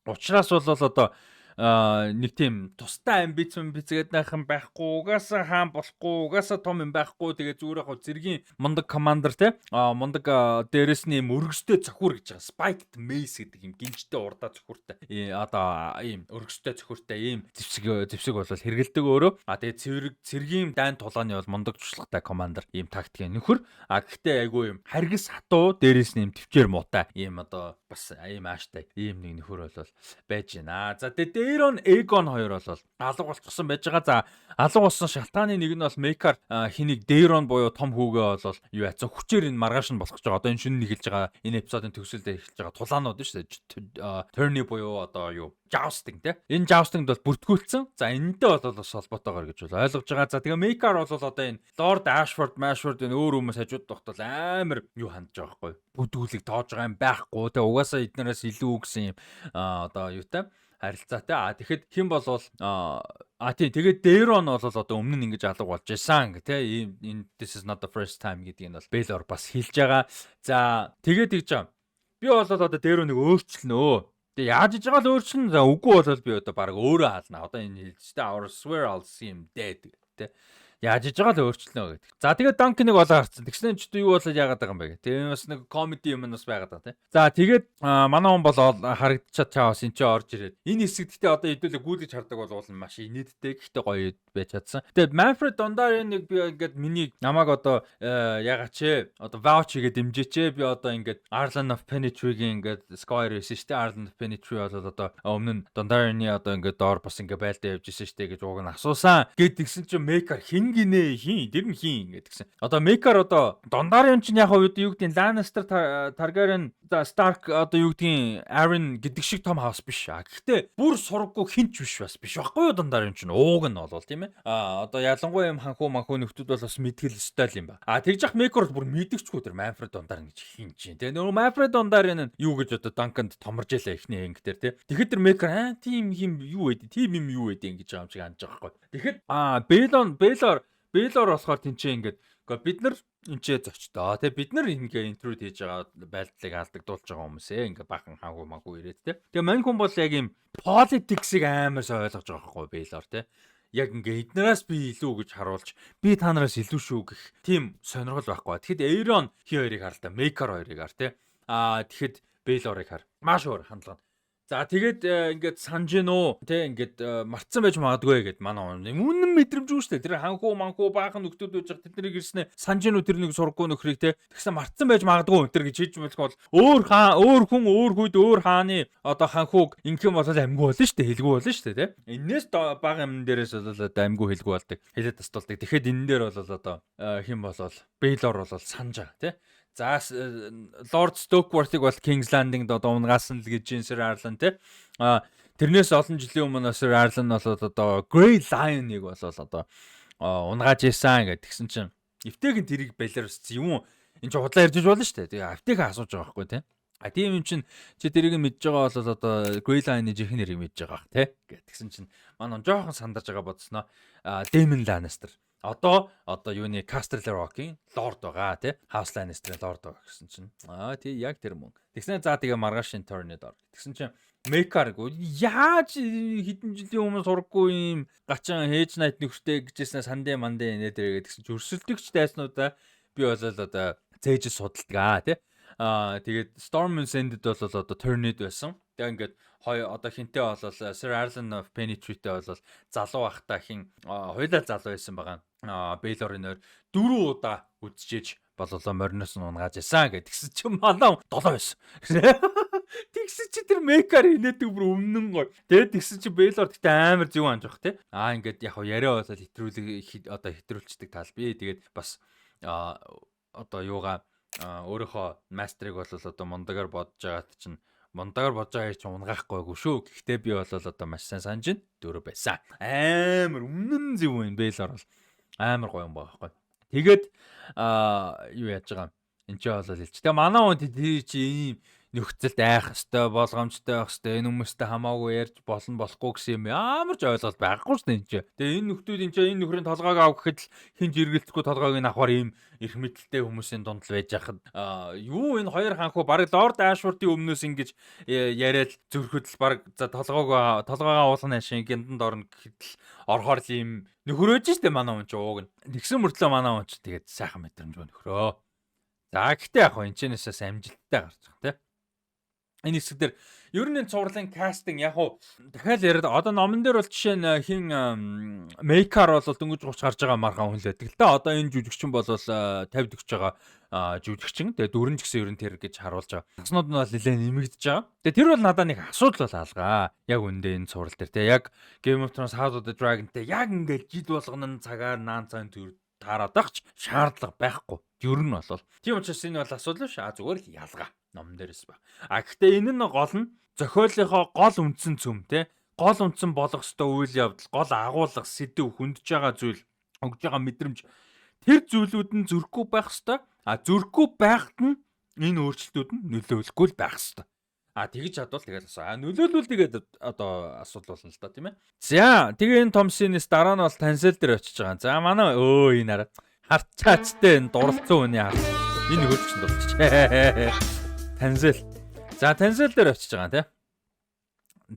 учраас бол одоо нэг тийм тустай амбиц амбиц гэдэг найхан байхгүй, угаасаа хаан болохгүй, угаасаа том юм байхгүй. Тэгээ зүгээр яг цэргийн мундаг commander те, мундаг, дээрэс нь юм өргөстэй цохиур гэж байгаа, spiked mace гэдэг юм гинжтэй урдаа цохиуртай, одоо ийм өргөстэй цохиуртай ийм зэвсэг зэвсэг бол хэрэгэлдэг өөрөө. А тэгээ цэрэг цэргийн дайн тулааны бол мундаг туршлагатай commander, ийм тактикийн нөхөр. А гэхдээ айгүй юм харгас хатуу, дээрэс нь юм төвчээр муутай, ийм одоо бас ийм ааштай ийм нэг нөхөр бол байж байна. За, тэгээ Daeron, Aegon хоёр бол алга болчихсон байж байгаа. За, алга болсон шалтгааны нэг нь бол Maekar хэнийг Daeron буюу том хүүгээ бол юу яцсан, хүчээр энэ маргааш нь болох гэж байгаа. Одоо энэ шөнө нь эхэлж байгаа, энэ эпизодын төгсөлдөө эхэлж байгаа тулаанууд нь шүү дээ. Tourney буюу одоо юу jousting те. Энэ jousting-д бол бүртгүүлсэн. За, энэтэй бол бас холбоотойгоор гэж бол ойлгож байгаа. За, тэгээ Maekar бол одоо энэ Lord Ashford, Mashford энэ өөр хүмүүс хажууд тогтол амар юу хандж байгаа байхгүй. Бүдгүүлэг тоож байгаа юм байхгүй. Тэгээ угаасаа эднээс илүү гэсэн юм одоо юутай харилцаатай. А тэгэхэд хэн болвол а тий, тэгээд Daeron бол одоо өмнө нь ингэж алга болж исэн гэх те, ийм энэ "This is not the first time" гэдгийг нь бол Baelor бас хэлж байгаа. За, тэгээд тэгж байгаа. Би бол одоо Daeron-ыг өөрчилнө. Тэгээ яаж иж байгаа л өөрчилнө. За, үгүй бол би одоо баг өөрөө хаална. Одоо энэ хэлж тэ "I'll swear I'll see him dead" те. Яаж иж байгаа л өөрчлөнө гэдэг. За, тэгээд Duncan-ыг болоо харцсан. Тэгсэн чинь ч юу болоод яагаад байгаа юм бэ гэх. Тэгээ бас нэг comedy юм бас байгаад байгаа, тий. За, тэгээд манай хүн бол харагдчихад чаа бас энэ ч орж ирээд. Энэ хэсэг гэхдээ одоо хэдүүлээ гүйлгэж хардаг бол уул нь маш инээдтэй, гэхдээ гоё байж чадсан. Тэгээд Manfred Dondarrion-ыг би ингээд миний намайг одоо ягач ээ, одоо vouch хийгээд дэмжээч ээ, би одоо ингээд Arlan of Pennytree-гийн ингээд squire байсан шүү дээ. Arlan of Pennytree бол одоо өмнө нь Dondarrion-ы одоо ингээд доор бас ингээд байлдаа явж исэн шүү дээ гэж уг нь асуусан. Гэт тэгсэн чинь Maekar хин гинэ, хин тэр нь хин ингээд тэгсэн. Одоо Maekar, одоо Dondarrion чинь яг юу гэдэг, Lannister, Targaryen, за Stark, одоо юу гэдгийг, Arryn гэдэг шиг том house биш. А гэхдээ бүр сурггүй хинч биш, бас биш байхгүй юу Dondarrion чинь ууг нь бол, тийм ээ. А одоо ялангуяа юм ханхуу манхуу нөхдүүд бол бас мэдгэл өстой л юм ба. А тэгж яах, Maekar бол бүр мэдгчгүй тэр Manfred Dondarrion гэж хин чинь. Тэгээ нөгөө Manfred Dondarrion нь юу гэж одоо Duncan-д томорж ялаа эхний анги дээр, тий. Тэгэхэд тэр Maekar аа тийм юм юу вэ? Тийм юм юу вэ ингэж байгаа юм шиг анж байгаа байхгүй. Тэгэхэд Baelon Baelor Baelor болохоор тэнцээ ингээд гэхдээ бид нар энчээ зочдоо, тэ, бид нар ингээ intrude хийж байгаа, байлдлыг алдагдуулж байгаа хүмүүсээ ингээ бахан хаагүй маггүй ирээд, тэ. Тэгээ мань хүн бол яг юм politics-ыг амар сайн ойлгож байгаа байхгүй Baelor, тэ, яг ингээ эднээс би илүү гэж харуулж, би та нараас илүү шүү гэх тийм сонирхол байхгүй. Тэгэхэд Aeron хий хоёрыг хар л та, Maekar хоёрыг хар, тэ. Аа, тэгэхэд Baelor-ыг хар. Маш өөр хандлага. За, тэгээд ингээд санаж гин үү те, ингээд мартсан байж магадгүй гэд манай үнэн мэдрэмжгүй шүү дээ. Тэр ханхуу манхуу баахан нөхдүүд байж байгаа, тэднийг ирснэ санаж гин үү тэр нэг сурггүй нөхрийг, те. Тэгсэн мартсан байж магадгүй энэ гэж хийж болох бол өөр хаан, өөр хүн, өөр үед, өөр хааны одоо ханхууг ингэх юм бол амьгүй болно шүү дээ. Хэлгүй болно шүү дээ, те. Энээс бага юм дээрээс бол одоо амьгүй хэлгүй болдог. Хэлээд тастуулдаг. Тэгэхэд энэ дээр бол одоо хэн болол Baelor бол санаж байгаа, те. За, Lord Stokeworth-ыг бол King's Landing-д одоо унгаасан л гэж Sir Arlan, те. А тэрнээс олон жилийн өмнө Sir Arlan бол одоо Grey Lion-ыг бол одоо унгааж исэн гэдэг. Тэгсэн чинь эвтэйхэн тэрийг балиар юм, энэ ч худлаа ярьж болно шүү дээ. Тэгээ эвтэйхэн асууж байгаа байхгүй, те. А тийм юм чинь чи тэрийг мэдж байгаа бол одоо Grey Lion-ы жинхэнэ нэрийг мэдж байгаа бах, те. Тэгсэн чинь манай жоохон сандарж байгаа бодсноо Daemon Lannister одоо юуны Casterly Rock-ийн лорд байгаа, тий, House Lannister-ийн лорд байгаа гэсэн чинь аа тий, яг тэр мөн. Тэгснэ за тэгээ маргааш tourney-д ор. Тэгсэн чинь Maekar яаж хэдэн жилийн өмнө сурггүй юм гачин Hedge Knight нөхөртэй гэжсэн сандэ мандэ нэ тэр гэсэн чинь өрсөлдөгч дайснуудаа би болол одоо цээж судалдаг аа, тий. Аа, тэгээд Storm's End-д бол одоо tourney-д байсан. Тэгээ ингээд хой одоо хинтээ бол Sir Arlan of Pennytree-тэй бол залуу ахта хин хоёлаа залуу байсан байгаа. Baelor-ын ойр дөрөв удаа үдчээж бололоо мориноос нь унгааж исэн гэх. Тэгсэн чинь манай долоо байсан. Тэгсэн чи тэр Maekar инээдэг, бүр өмнөн гоё. Тэгээд тэгсэн чи Baelor гэхдээ амар зөв анж бах, тий. Аа, ингээд яг яриа болол хэтрүүлэг одоо хэтрүүлцдэг тал би. Тэгээд бас одоо юугаа өөрийнхөө master-ыг бол одоо мундагаар бодож байгаад чинь мундагаар бодож байгаа чинь унгаахгүйгүй шүү. Гэхдээ би бол одоо маш сайн санаж байна. Дөрөв байсан. Амар өмнөн зөв юм, Baelor бол амар гоё юм байгаа байхгүй. Тэгээд юу яаж байгаа юм. Энд чи бол хэлч. Тэгээ манай хүн тэр чи ийм нөхцөлд айх хэвээр, болгоомжтой байх хэвээр, энэ хүмүүстэй хамаагүй ярьж болно, болохгүй гэсэн юм ямар ч ойлголт байхгүй шүү дээ энэ чи. Тэгээ энэ нөхдүүд энэ чи энэ нөхрийн толгойг ав гэхэд л хинж эргэлдэхгүй толгойг нь авахар ийм эрх мэдэлтэй хүмүүсийн дунд л байж хахад юу, энэ хоёр ханхуу бараг Lord Ashford-ийн өмнөөс ингэж э, яриад зөрөхөд л бараг за толгойг толгойгоо уулгана шин гэндэнд орно гэхэд л орохоор л ийм нөхрөөж штэ манай хүн чи ууг нь. Тэгсэн мөртлөө манай хүн чи тэгээд сайхан мэдрэмж нөхрөө. За, гэхдээ яг хоо энэ чэнэсээс амжилттай гарч байгаа, тий. Энэ хэсэг дээр ер нь энэ цувралын casting яг уу дахиад яриад одоо номон дээр бол жишээ нь хин Maekar бол дөнгөж 30 гарч байгаа маргаан хүн л байдаг л да. Одоо энэ жүжигчин бол 50 40 байгаа жүжигчин. Тэгээ дөрөн ч гэсэн ер нь тэр гэж харуулж байгаа. Таснууд нь бол нэлээд нэмэгдэж байгаа. Тэгээ тэр бол надад нэг асуудал бол алгаа. Яг үндэ энэ цуврал дээр те, яг Game of Thrones, House of the Dragon-тэй яг ингээд жил болгоно нь цагаар наан цаан төр таарад агч шаардлага байхгүй. Ер нь бол. Тийм учраас энэ бол асуудал биш. А зүгээр л ялгаа номон дээрээс ба. А гэхдээ энэ нь гол нь зохиолынхоо гол үндсэн цөм, те, гол үндсэн болох ёстой үйл явдал, гол агуулга, сэдэв, хөндөж байгаа зүйл, өгж байгаа мэдрэмж, тэр зүйлүүд нь зөрөхгүй байх ёстой. А зөрөхгүй байхад нь энэ өөрчлөлтүүд нь нөлөөлөхгүй л байх ёстой. А тэгж чадвал тэгэл асуу. А нөлөөлвөл тэгээд одоо асуудал болно л да, тийм ээ. За, тэгээ энэ том scene-ээс дараа нь бол Tanselle дээр очиж байгаа. За, манай өө энэ араа харчаачтай энэ дурлцсан хүний хар. Энэ хөрчсөн дурчиж. Tanselle. За, Tanselle дээр очиж байгаа, тийм.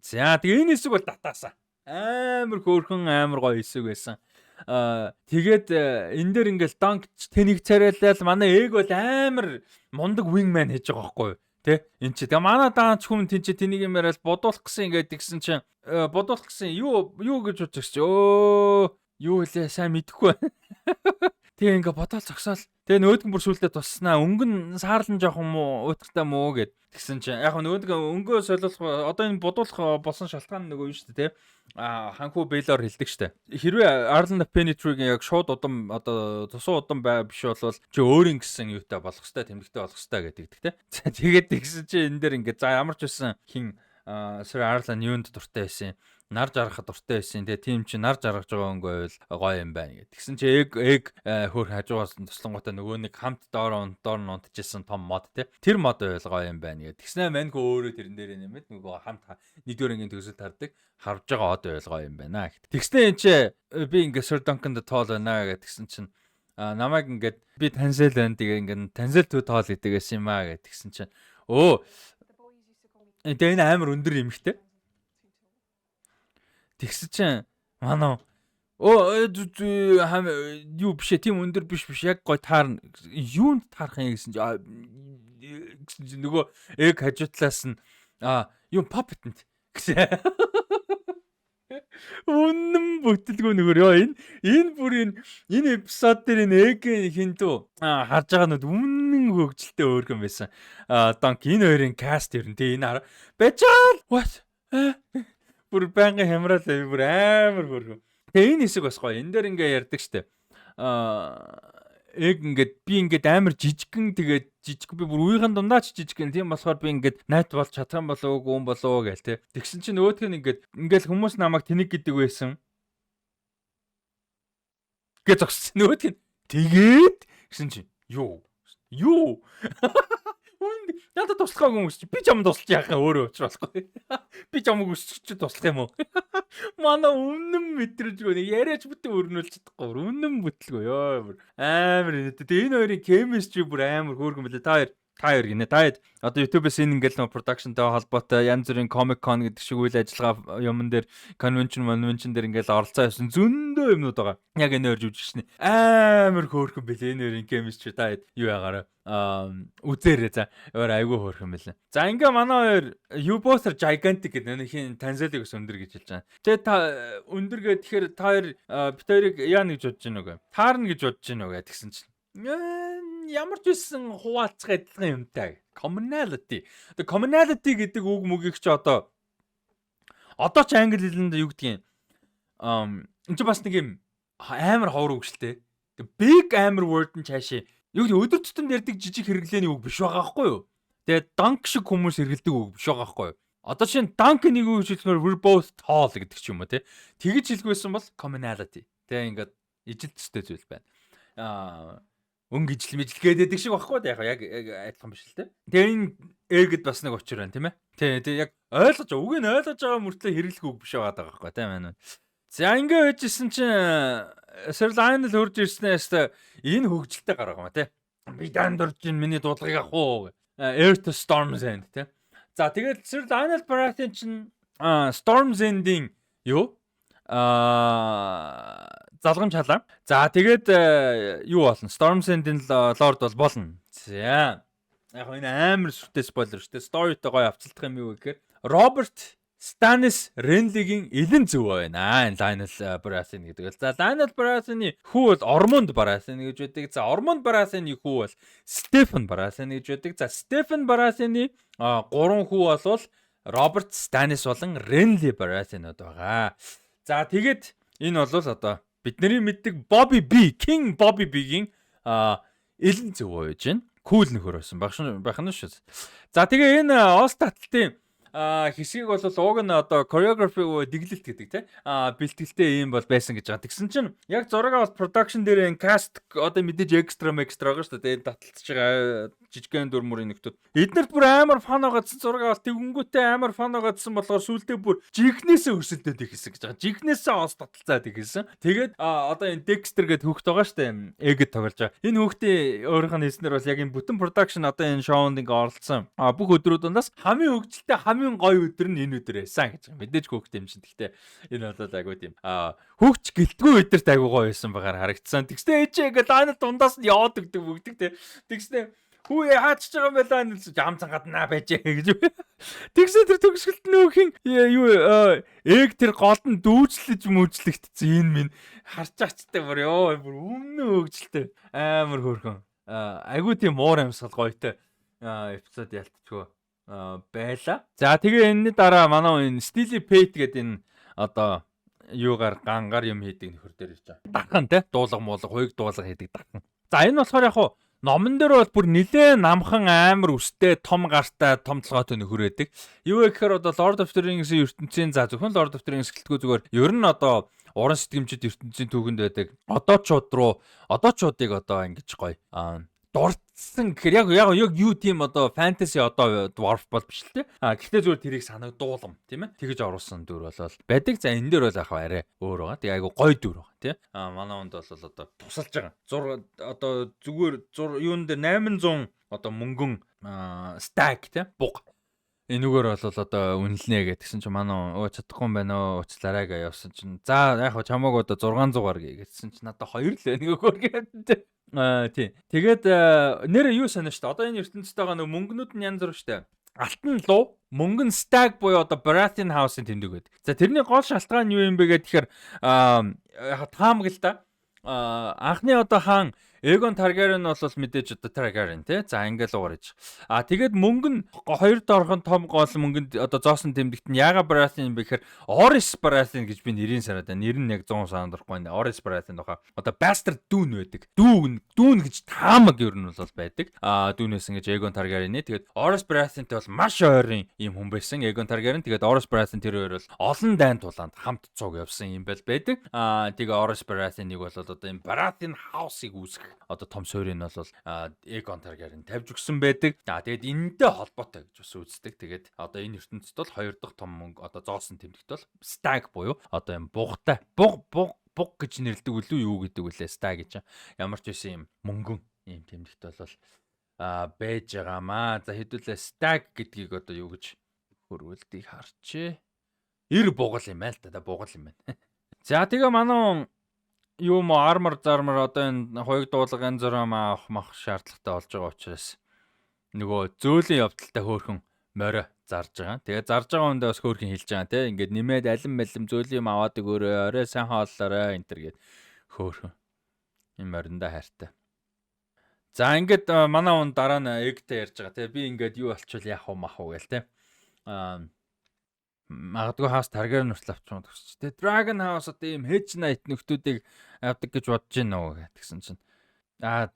За, тэгээ энэ хэсэг бол татаасан. Амар хөөрхөн, амар гоё хэсэг байсан. Тэгээд энэ дээр ингээл Dunk тэнийг царайлал, манай Egg бол амар мундаг wingman хийж байгаа байхгүй юу? Тэ, эн чи тэгээ манай даанч хүн тэн чи тэнийг юм яриад бодуулах гэсэн, ингээд тэгсэн чинь бодуулах гэсэн юу юу гэж бодож чи өө юу лээ, сайн мэдэхгүй байна. Тэгээ ингээ бодоол зогсоол. Тэгээ нөөдгөн бүр сүултээ тусснаа, өнгөн саарлан жоохон муу уйтгартай муу гэд тэгсэн чинь яг нөөдгөн өнгөө солиулах, одоо энэ бодуулах болсон шалтгаан нөгөө юу шүү дээ, те, а ханхүү Бэлор хэлдэг штэ. Хэрвээ Arlan of Pennytree-гийн яг шууд удам, одоо тусуу удам бай биш болвол чи өөрийн гэсэн юутай болох хэвээр, тэмдэгтэй болох хэвээр гэдэг те. За, тэгээд тэгсэн чи энэ дээр ингээ за ямар ч байсан хин Sir Arlan юунд дуртай байсан, нар жаргахад дуртай байсан. Тэгээ тийм чи нар жаргаж байгаа өнгө байвал гоё юм байна гэх. Тэгсэн чи Egg хөөх хажуугаас нь туслангуудаа нөгөө нэг хамт доор доор нь унтжсэн том мод те. Тэр мод байвал гоё юм байна гэх. Тэгснэ маньгүй өөрөө тэрэн дээр нэмээд нөгөө хамт нэгдүгээр ангийн төгсөлт хардаг харж байгаа од байвал гоё юм байна гэх. Тэгснэ энэ чи би ингээ Sir Duncan the Tall байна гэх. Тэгсэн чинь намайг ингээд би Танзел байна. Тэгээ ингээд Танзел too tall гэдэг байсан юм аа гэх. Тэгсэн чинь өө тэгээ энэ амар өндөр эмхтэй. Тэгсэн чинь манай өө хам юу биш ээ, тийм өндөр биш биш, яг гой таарна, юунд таарах юм гэсэн чинь нөгөө Egg хажуутлаас нь а юу puppet гэсэн. Үнэн бүтлгүй нөхөр ёо, энэ бүр энэ эпизод дээр энэ Egg-ийн хинтүү харж байгаа нүд үнэн хөгжилтэй өөрхөн байсан. А Dunk энэ хоёрын cast ер нь тий энэ байжаал what бүр байнгын хямраал, бүр амар хөрхөн. Тэгээ энэ хэсэг бас гоё. Энэ дээр ингээ ярьдаг штэ. Egg ингээд би ингээд амар жижигхэн, тэгээд жижиг, би бүр үеийн дундаа ч жижигхэн, тийм болохоор би ингээд knight болж чадах юм болов уу, гүн болов уу гээл те. Тэгсэн чинь нөгөөх нь ингээд ингээл хүмүүс намайг тэнэг гэдэг байсан. Гэ зогссон. Нөгөөх нь тэгээд гэсэн чинь юу юу Үнд надад туслахаагүй юм чи би чам туслаж яах юм, өөрөө учрах болохгүй. Би чамаг өсчих чи туслах юм уу? Манай үнэн мэдрэмжгүй нэг яриач бүтэн өрнүүлж чадахгүй, үнэн бүтлгүй ёо, бүр амар инээдтэй. Тэгээ энэ хоёрын chemistry бүр амар хөөрхөн бэлээ. Та хоёр гинэ. Та хэд одоо YouTube-ээс энэ ингээл нөө production-тай холбоотой янз бүрийн Comic Con гэдэг шиг үйл ажиллагаа юмн дээр, convention convention дээр ингээл оролцоо явсан зөндөө юмнууд байгаа. Яг энэ хоёр жүжигчний амар хөөрхөн бэлээ. Энэ хоёрын chemistry та хэд юу ягаараа үзээрэй за. Өөр айгүй хөөрхөн бэлээ. За, ингээ манай хоёр you both are gigantic гэдэг нэг хин Танзелиг бас өндөр гэж хэлж байгаа. Тэгээ та өндөр гэдэг, тэгэхээр та хоёр бит хоёрыг яа гэж бодож гинэ үгүй. Таарна гэж бодож гинэ үгүй тэгсэн чинь ямар ч үсэн хуваалцах адилхан юмтай. Commonality. The commonality гэдэг үг мөгийг чи одоо ч англи хэлэнд юу гэдгийг энэ чи бас нэг юм амар ховор үг шүү дээ. Big амар word нь цаашаа юу гэдэг, өдөр тутамд ярьдаг жижиг хэрэглээний үг биш байгаа байхгүй юу? Тэгээд Dunk шиг хүмүүс хэрэглэдэг үг биш байгаа байхгүй юу? Одоо чинь Dunk нэг үг хэлэхээр we're both tall гэдэг ч юм уу те. Тэгэж хэлгүйсэн бол commonality. Тэгээ ингээд ижил төстэй зүйл байна. Өнгө ижил мижил гэдэг шиг багхгүй яг яг адилхан биш л те. Тэгээ энэ Egg-д бас нэг учир байна, тийм ээ. Тий, яг ойлгож, үгийг нь ойлгож байгаа мөртлөө хэрэглэх үг биш байгаа байхгүй, тийм ээ. За, ингээ байжсэн чинь Sir Lionel хурж ирснээс энэ хөгжилтэй гаргаа юм тий. Би дандурж ин миний дуудлагыг авах уу? Heir to Storm's End тий. За, тэгээд Sir Lionel Baratheon чинь Storm's End-ийн юу? Залгамж халаа. За, тэгээд юу болно? Storm's End-ийн лорд бол болно. За. Яг энэ амар сүртэй spoiler шүү дээ. Story-той гоё авцалдах юм юу гэхээр Роберт Станис Ренлигийн элен зөв байна. Энэ Lionel Baratheon гэдэг бол. За, Lionel Baratheon-ы хүү бол Ормонд Baratheon гэж байдаг. За, Ормонд Baratheon-ы хүү бол Стефан Baratheon гэж байдаг. За, Стефан Baratheon-ы гурван хүү бол Роберт, Станис болон Ренли Baratheon-ууд байгаа. За, тэгээд энэ бол одоо бидний мэддэг Bobby B, King Bobby B-гийн элен зөв байж байна. Cool нөхөр байсан байх нь шүү. За, тэгээ энэ Ост таталтын хэсгийг бол уг нь одоо choreography дэглэлт гэдэг те бэлтгэлтэй юм бол байсан гэж байгаа. Тэгсэн чинь яг зураг авалт production дээр энэ cast одоо мэдээж extra extra байгаа шүү дээ. Энэ таталтж байгаа жижигхэн дүр мөрийн нөхдүүд. Эднэрт бүр амар fun байгаадсан зураг авалт тэгэнгүүтээ амар fun байгаадсан болохоор сүултээ бүр жинхнээсээ өрсөлдөөд ихсэн гэж байгаа. Жинхнээсээ ос таталцаад ихсэн. Тэгээд одоо энэ Dexter гэдэг хүүхэд байгаа шүү дээ. Egg-д тоглож байгаа. Энэ хүүхдийн өөрийнх нь хэлснээр бол яг энэ бүтэн production одоо энэ шоунд ингээ оролцсон бүх өдрүүд дундаас хамгийн хөгжилтэй, хамгийн Хамгийн гоё өдөр нь энэ өдөр байсан гэж байгаа. Мэдээж хүүхэд юм чинь. Гэхдээ энэ бол айгүй тийм хүүхч гэлтгүй өдөрт айгүй гоё байсан байгаар харагдсан. Тэгснэ ээжээ ингээд Лайнел дундаас нь яваад өгдөг бүгдэг те. Тэгснэ хүү яач ч байгаа юм бэ Лайнел жам цангаад наа байж гэж. Тэгсэн тэр төгсгөлт нөөхин юу эг тэр голд нь дүүжлэж мүжлэгдсэн энэ минь харж ачтай бүр ёо бүр өмнө өгжлтэй амар хөөрхөн. Айгүй тийм муур амьсгал гоётой эпизод ялтчгүй байла. За тэгээ энэний дараа манай энэ Steely Pate гэдэг энэ одоо юугаар гангаар юм хийдэг нөхөр дээр ирж байгаа. Дархан те дуулга муулга хуйг дуулга хийдэг дархан. За энэ болохоор яг хуу номон дээр бол бүр нилээн намхан амар өстэй том гартай том толгойтой нөхөр байдаг. Юу вэ гэхээр одоо Lord of the Rings-ийн ертөнцийн за зөвхөн Lord of the Rings гэлтгүй зүгээр ер нь одоо уран сэтгэмжид ертөнцийн түүхэнд байдаг. Одоочууд руу одоочуудыг одоо ингэж гоё дурдсан гэхээр яг яг яг юу тийм одоо фэнтези одоо dwarf бол биш л те. Гэхдээ зүгээр тэрийг санагдуулам тийм ээ. Тэгэж оруулсан дүр болол байдаг. За энэ дээр бол яг арай өөр байгаа. Тэгээ айгу гоё дүр байгаа тий. Манай хүнд бол одоо тусалж байгаа. Зур одоо зүгээр зур юун дээр 800 одоо мөнгөн stag тий. Буг. Энүүгээр бол одоо үнэлнэ гэтгсэн чинь манай өө чадахгүй юм байна оо уучлаарай гэж явсан чинь за яг хаа чамааг одоо 600 гаргая гэсэн чинь надад хоёр л байна өгөөр гэдэг. Тий. Тэгээд нэр юу санаа шүү дээ. Одоо энэ ертөнцид байгаа нэг мөнгнүүд нь янз бүр шүү дээ. Алтан луу, мөнгө нь stag буюу одоо Baratheon House-ын тэмдэг байдаг. За тэрний гол шалтгаан нь юу юм бэ гэхээр таамаг л да. Анхны одоо хаан Эгон Таргариен бол мэдээж одоо Targaryen тий. За ингээл уугаар иж. Тэгээд мөнгө нь хоёр доорхон том гол мөнгөнд одоо зоосон тэмдэгт нь яга Baratheon юм бэ гэхээр Orys Baratheon гэж би нэрийг санаад байна. Нэр нь яг 100 санаад орохгүй байна. Orys Baratheon тухай. Одоо Bastard дүүн байдаг. Дүүн дүүн гэж таамаг ер нь бол байдаг. Дүүнээс ингэж Эгон Targaryen-ы. Тэгээд Orys Baratheon-тэй бол маш ойрын юм хүн байсан. Эгон Targaryen. Тэгээд Orys Baratheon тэр хоёр бол олон дайн тулаанд хамт цуг явсан юм байл байдаг. Тэгээ Orys Baratheon-ыг бол одоо энэ Baratheon House-ыг үүсгэх одоо том суурийг нь бол Эгон Таргариен тавьж өгсөн байдаг. За тэгээд энэтэй холбоотой гэж бас үздэг. Тэгээд одоо энэ ертөнцид бол хоёр дахь том мөнгө одоо зоосон тэмдэгт бол stag буюу одоо юм бугтай. Буг буг буг гэж нэрлэдэг үлээ юу гэдэг үлээ stag гэж. Ямар ч байсан юм мөнгөн ийм тэмдэгт бол байж байгаамаа. За хэдүүлээ stag гэдгийг одоо юу гэж хөрвөлдгийг харчээ. Ир бугал юм байна л да. Бугал юм байна. За тэгээ манай юу мо armor зармар одоо энэ хуйг дуулга янз бүр юм авах мах шаардлагатай болж байгаа учраас нөгөө зөөлөн явдалтай хөөхөн морь зарж байгаа. Тэгээ зарж байгаа хүндээ бас хөөхөн хэлж байгаа те. Ингээд нэмээд алим малим зөөлөн юм аваад өгөөрэй. Орой сайн хооллоорой энэ төр гээд хөөхөн. Энэ мориндаа хайртай. За ингээд манай хүн дараа нь эгтэй ярьж байгаа те. Би ингээд юу болчвол яах вэ мах уу гээл те. Магадгүй House Targaryen хүртэл авчих юм төсч. Тэ Dragon House одоо ийм Hedge Knight нөхдүүдийг авдаг гэж бодож байна уу гэтгсэн чинь. За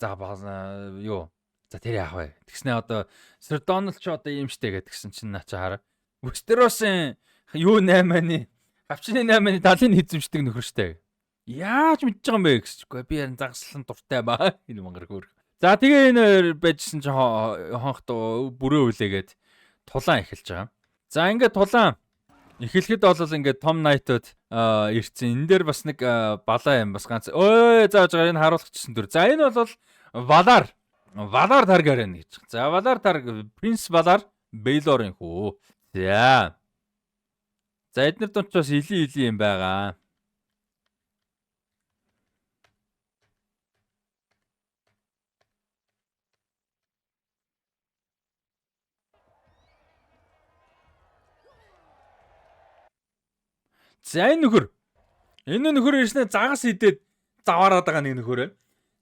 юу. За тэр яах вэ? Тэгснэ одоо Sir Donald ч одоо ийм штэ гэтгсэн чинь наа чи хараа. Westeros-ын юу 8-ны хавчны 8-ны талын эзэмшдэг нөхөр штэ. Яаж мэдж байгаа юм бэ гэсчгүй. Би харин загаслан дуртай баа. Энэ мангар хөөх. За тэгээ энэ байжсэн чинь хонхт бүрээ үлээгээд тулаан эхэлж байгаа. За ингээд тулаан эхлэхэд бол ингээд том Knight-ууд ирсэн. Энэ дээр бас нэг балаа юм бас ганц. Ой зааж байгаа энэ харуулчихсан дүр. За энэ бол Valar. Valar Targaryen гэж. За Valar Targ Prince Valar Baelor-ын хүү. За. За эднэр дунд ч бас илийн илийн юм байгаа. За энэ нөхөр. Энэ нөхөр ирснээр загас идээд заваарад байгаа нэг нөхөр байна.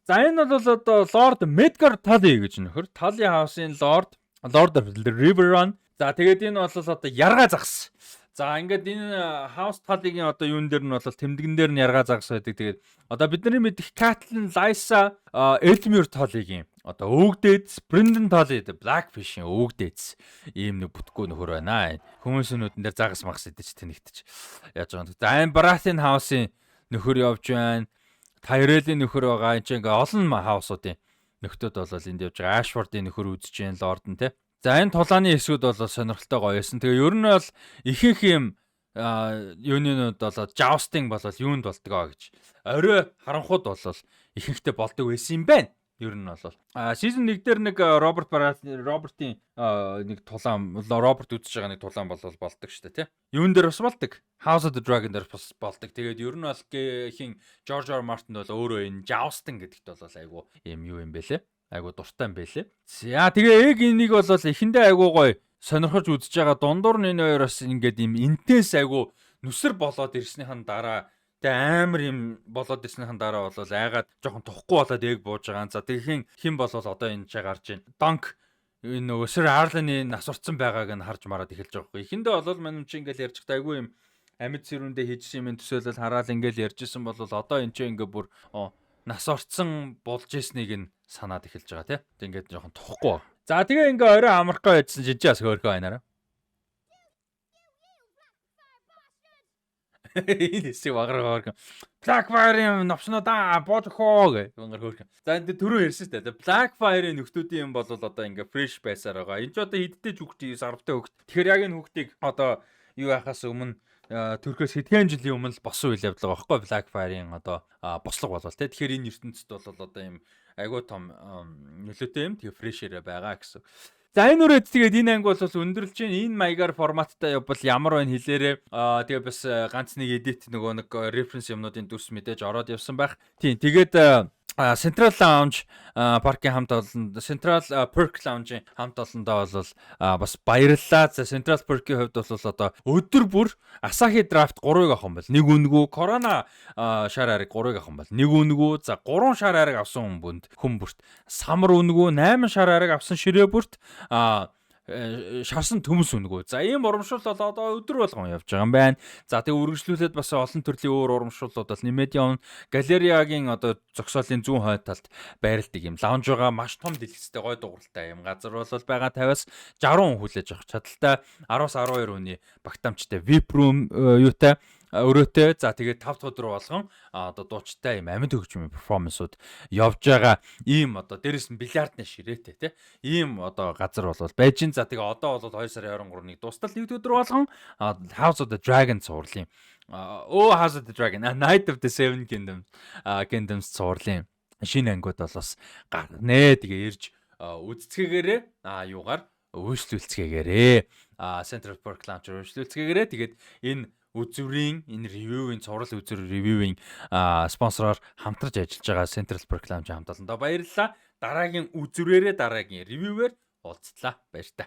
За энэ бол одоо Lord Medgar Tully гэж нөхөр. Tully House-ын Lord, Lord of the Riverrun. За тэгээд энэ бол одоо яргаа загас. За ингээд энэ House Tully-гийн одоо юун дээр нь бол тэмдгэн дээр нь яргаа загас байдаг. Тэгээд одоо бидний мэдих Catelyn Lysa Edmure Tully-гийн одоо өвгдээц Brendan Tully Blackfish-ийн өвгдээц ийм нэг бүтггүй нөхөр байна. Хүмүүсийн нүдэн дээр загас магас идэж тэнэгтэж яаж байгаа юм. За энэ Baratheon House-ын нөхөр явж байна. Tyrell-ийн нөхөр байгаа. Энд чинь ингээ олон house-уудын нөхдүүд бол энд явж байгаа. Ashford-ийн нөхөр үзэж байна Lord нь те. За энэ тулааны хэсгүүд бол сонирхолтой гоё байсан. Тэгээ ер нь бол ихэнх юм юунууд бол jousting бол юунд болдгоо гэж. Орой харанхууд бол ихэнхдээ болдог байсан юм байна. Ер нь бол season 1 дээр нэг Роберт Барат Робертын нэг тулаан, Роберт үзэж байгаа нэг тулаан бол болдог шүү дээ, тий. Юун дээр бас болдог. House of the Dragon дээр бас болдог. Тэгээд ер нь бол хин George R. Martin бол өөрөө энэ jousting гэдэгт бол айгу юм юу юм бэлээ. Айгу дуртай юм бэлээ. За, тэгээ эг энийг бол эхэндээ айгу гоё сонирхож үзэж байгаа. Дундуур нь энэ хоёр бас ингээд юм intense айгу нүсэр болоод ирснийхэн дараа, тэгээ амар юм болоод ирснийхэн дараа бол айгаад жоохон тухгүй болоод эг бууж байгаа. За, тэгэхин хэн болол одоо энэ чаа гарч ийн. Dunk энэ нөгөө Sir Arlan-ы нас урцсан байгааг нь харж мараад эхэлж байгаа байхгүй. Эхэндээ бол мань чи ингээл ярьж байхдаа айгүй юм амьд сэрүүндээ хийжсэн юм төсөөлөл хараал ингээл ярьжсэн бол одоо энэ ч ингээ бүр нас орцсон болж ирснийг нь санаад эхэлж байгаа, тий. Тэг ингээд жоохон тухгүй. За, тэгээ ингээ орой амрах гэж байсан чинь бас хөөрхөн айнараа. Энэ хэсэг багар багар. Blackfire-ын новшноо бод хоо гэх багар хөөрхөн. За, энэ түрүү ярьсан шүү дээ. Blackfire-ын нөхдүүдийн юм бол одоо ингээ fresh байсаар байгаа. Энэ ч одоо хэдтэй хүүхд, 10 сартай хүүхд. Тэгэхээр яг энэ хүүхдийг одоо юу яхаас өмнө, төрхөөс хэдхэн жилийн өмнө л босон үйл явдал байгаа байхгүй, Blackfire-ын одоо бослого болвол те. Тэгэхээр энэ ертөнцид бол одоо юм айгуу том нөлөөтэй юм. Тэгээ fresh ээрээ байгаа гэсэн. За, энэ үрээд тэгээд энэ анги бол өндөрлж байна. Энэ маягаар форматтай явбал ямар байна, хэлээрээ. Аа, тэгээ бас ганц нэг edit, нөгөө нэг reference юмнуудын дүрс мэдээж ороод явсан байх. Тийм, тэгээд Central Lounge паркийн хамт олонд, Central Perk Lounge-ийн хамт олондоо бол бас баярлалаа. За, Central Perk-ийн хувьд бол одоо өдөр бүр Asahi Draft 3-ыг авах юм бол нэг үнэгүй, Corona шар ариг 3-ыг авах юм бол нэг үнэгүй. За, 3 шар ариг авсан хүн бүнд хүн бүрт самар үнэгүй, 8 шар ариг авсан ширээ бүрт шарсан төмс үнэгүй. За, ийм урамшуул бол одоо өдөр болгон явж байгаа юм байна. За, тэгээ үргэлжлүүлээд бас олон төрлийн өөр урамшууллууд бол нэмээд явна. Галериагийн одоо зогсоолын зүүн хойд талд байрладаг юм lounge байгаа, маш том дэлгэцтэй, гой дууралтай юм газар бол байгаа. 50-аас 60 хүн хүлээж авах чадaltaй, 10-аас 12 хүний багтаамжтай VIP room юутай өрөөтэй. За, тэгээд 5 дахь өдөр болгон одоо дуучтай юм амьд хөгжмийн performance ууд явж байгаа. Ийм одоо дээрэс нь бильярдны ширээтэй, те. Ийм одоо газар бол байж гин. За, тэгээ одоо бол 2 сарын 23-ыг дуустал нэг өдөр болгон House of the Dragon цувралын, өө, House of the Dragon, Knight of the Seven Kingdoms цувралын шинэ ангиуд бол бас гарнэ. Тэгээ ирж үзцгээгээрээ, юугаар үйлчлүүлцгээгээрээ, Central Perk Lounge үйлчлүүлцгээгээрээ. Тэгээд энэ үзвэрийн, энэ review ийн, цуврал үзвэр review ийн спонсороор хамтарч ажиллаж байгаа Central Perk Lounge хамт олондоо баярлалаа. Дараагийн үзвэрээрээ, дараагийн review ээр уулзлаа. Баяртай.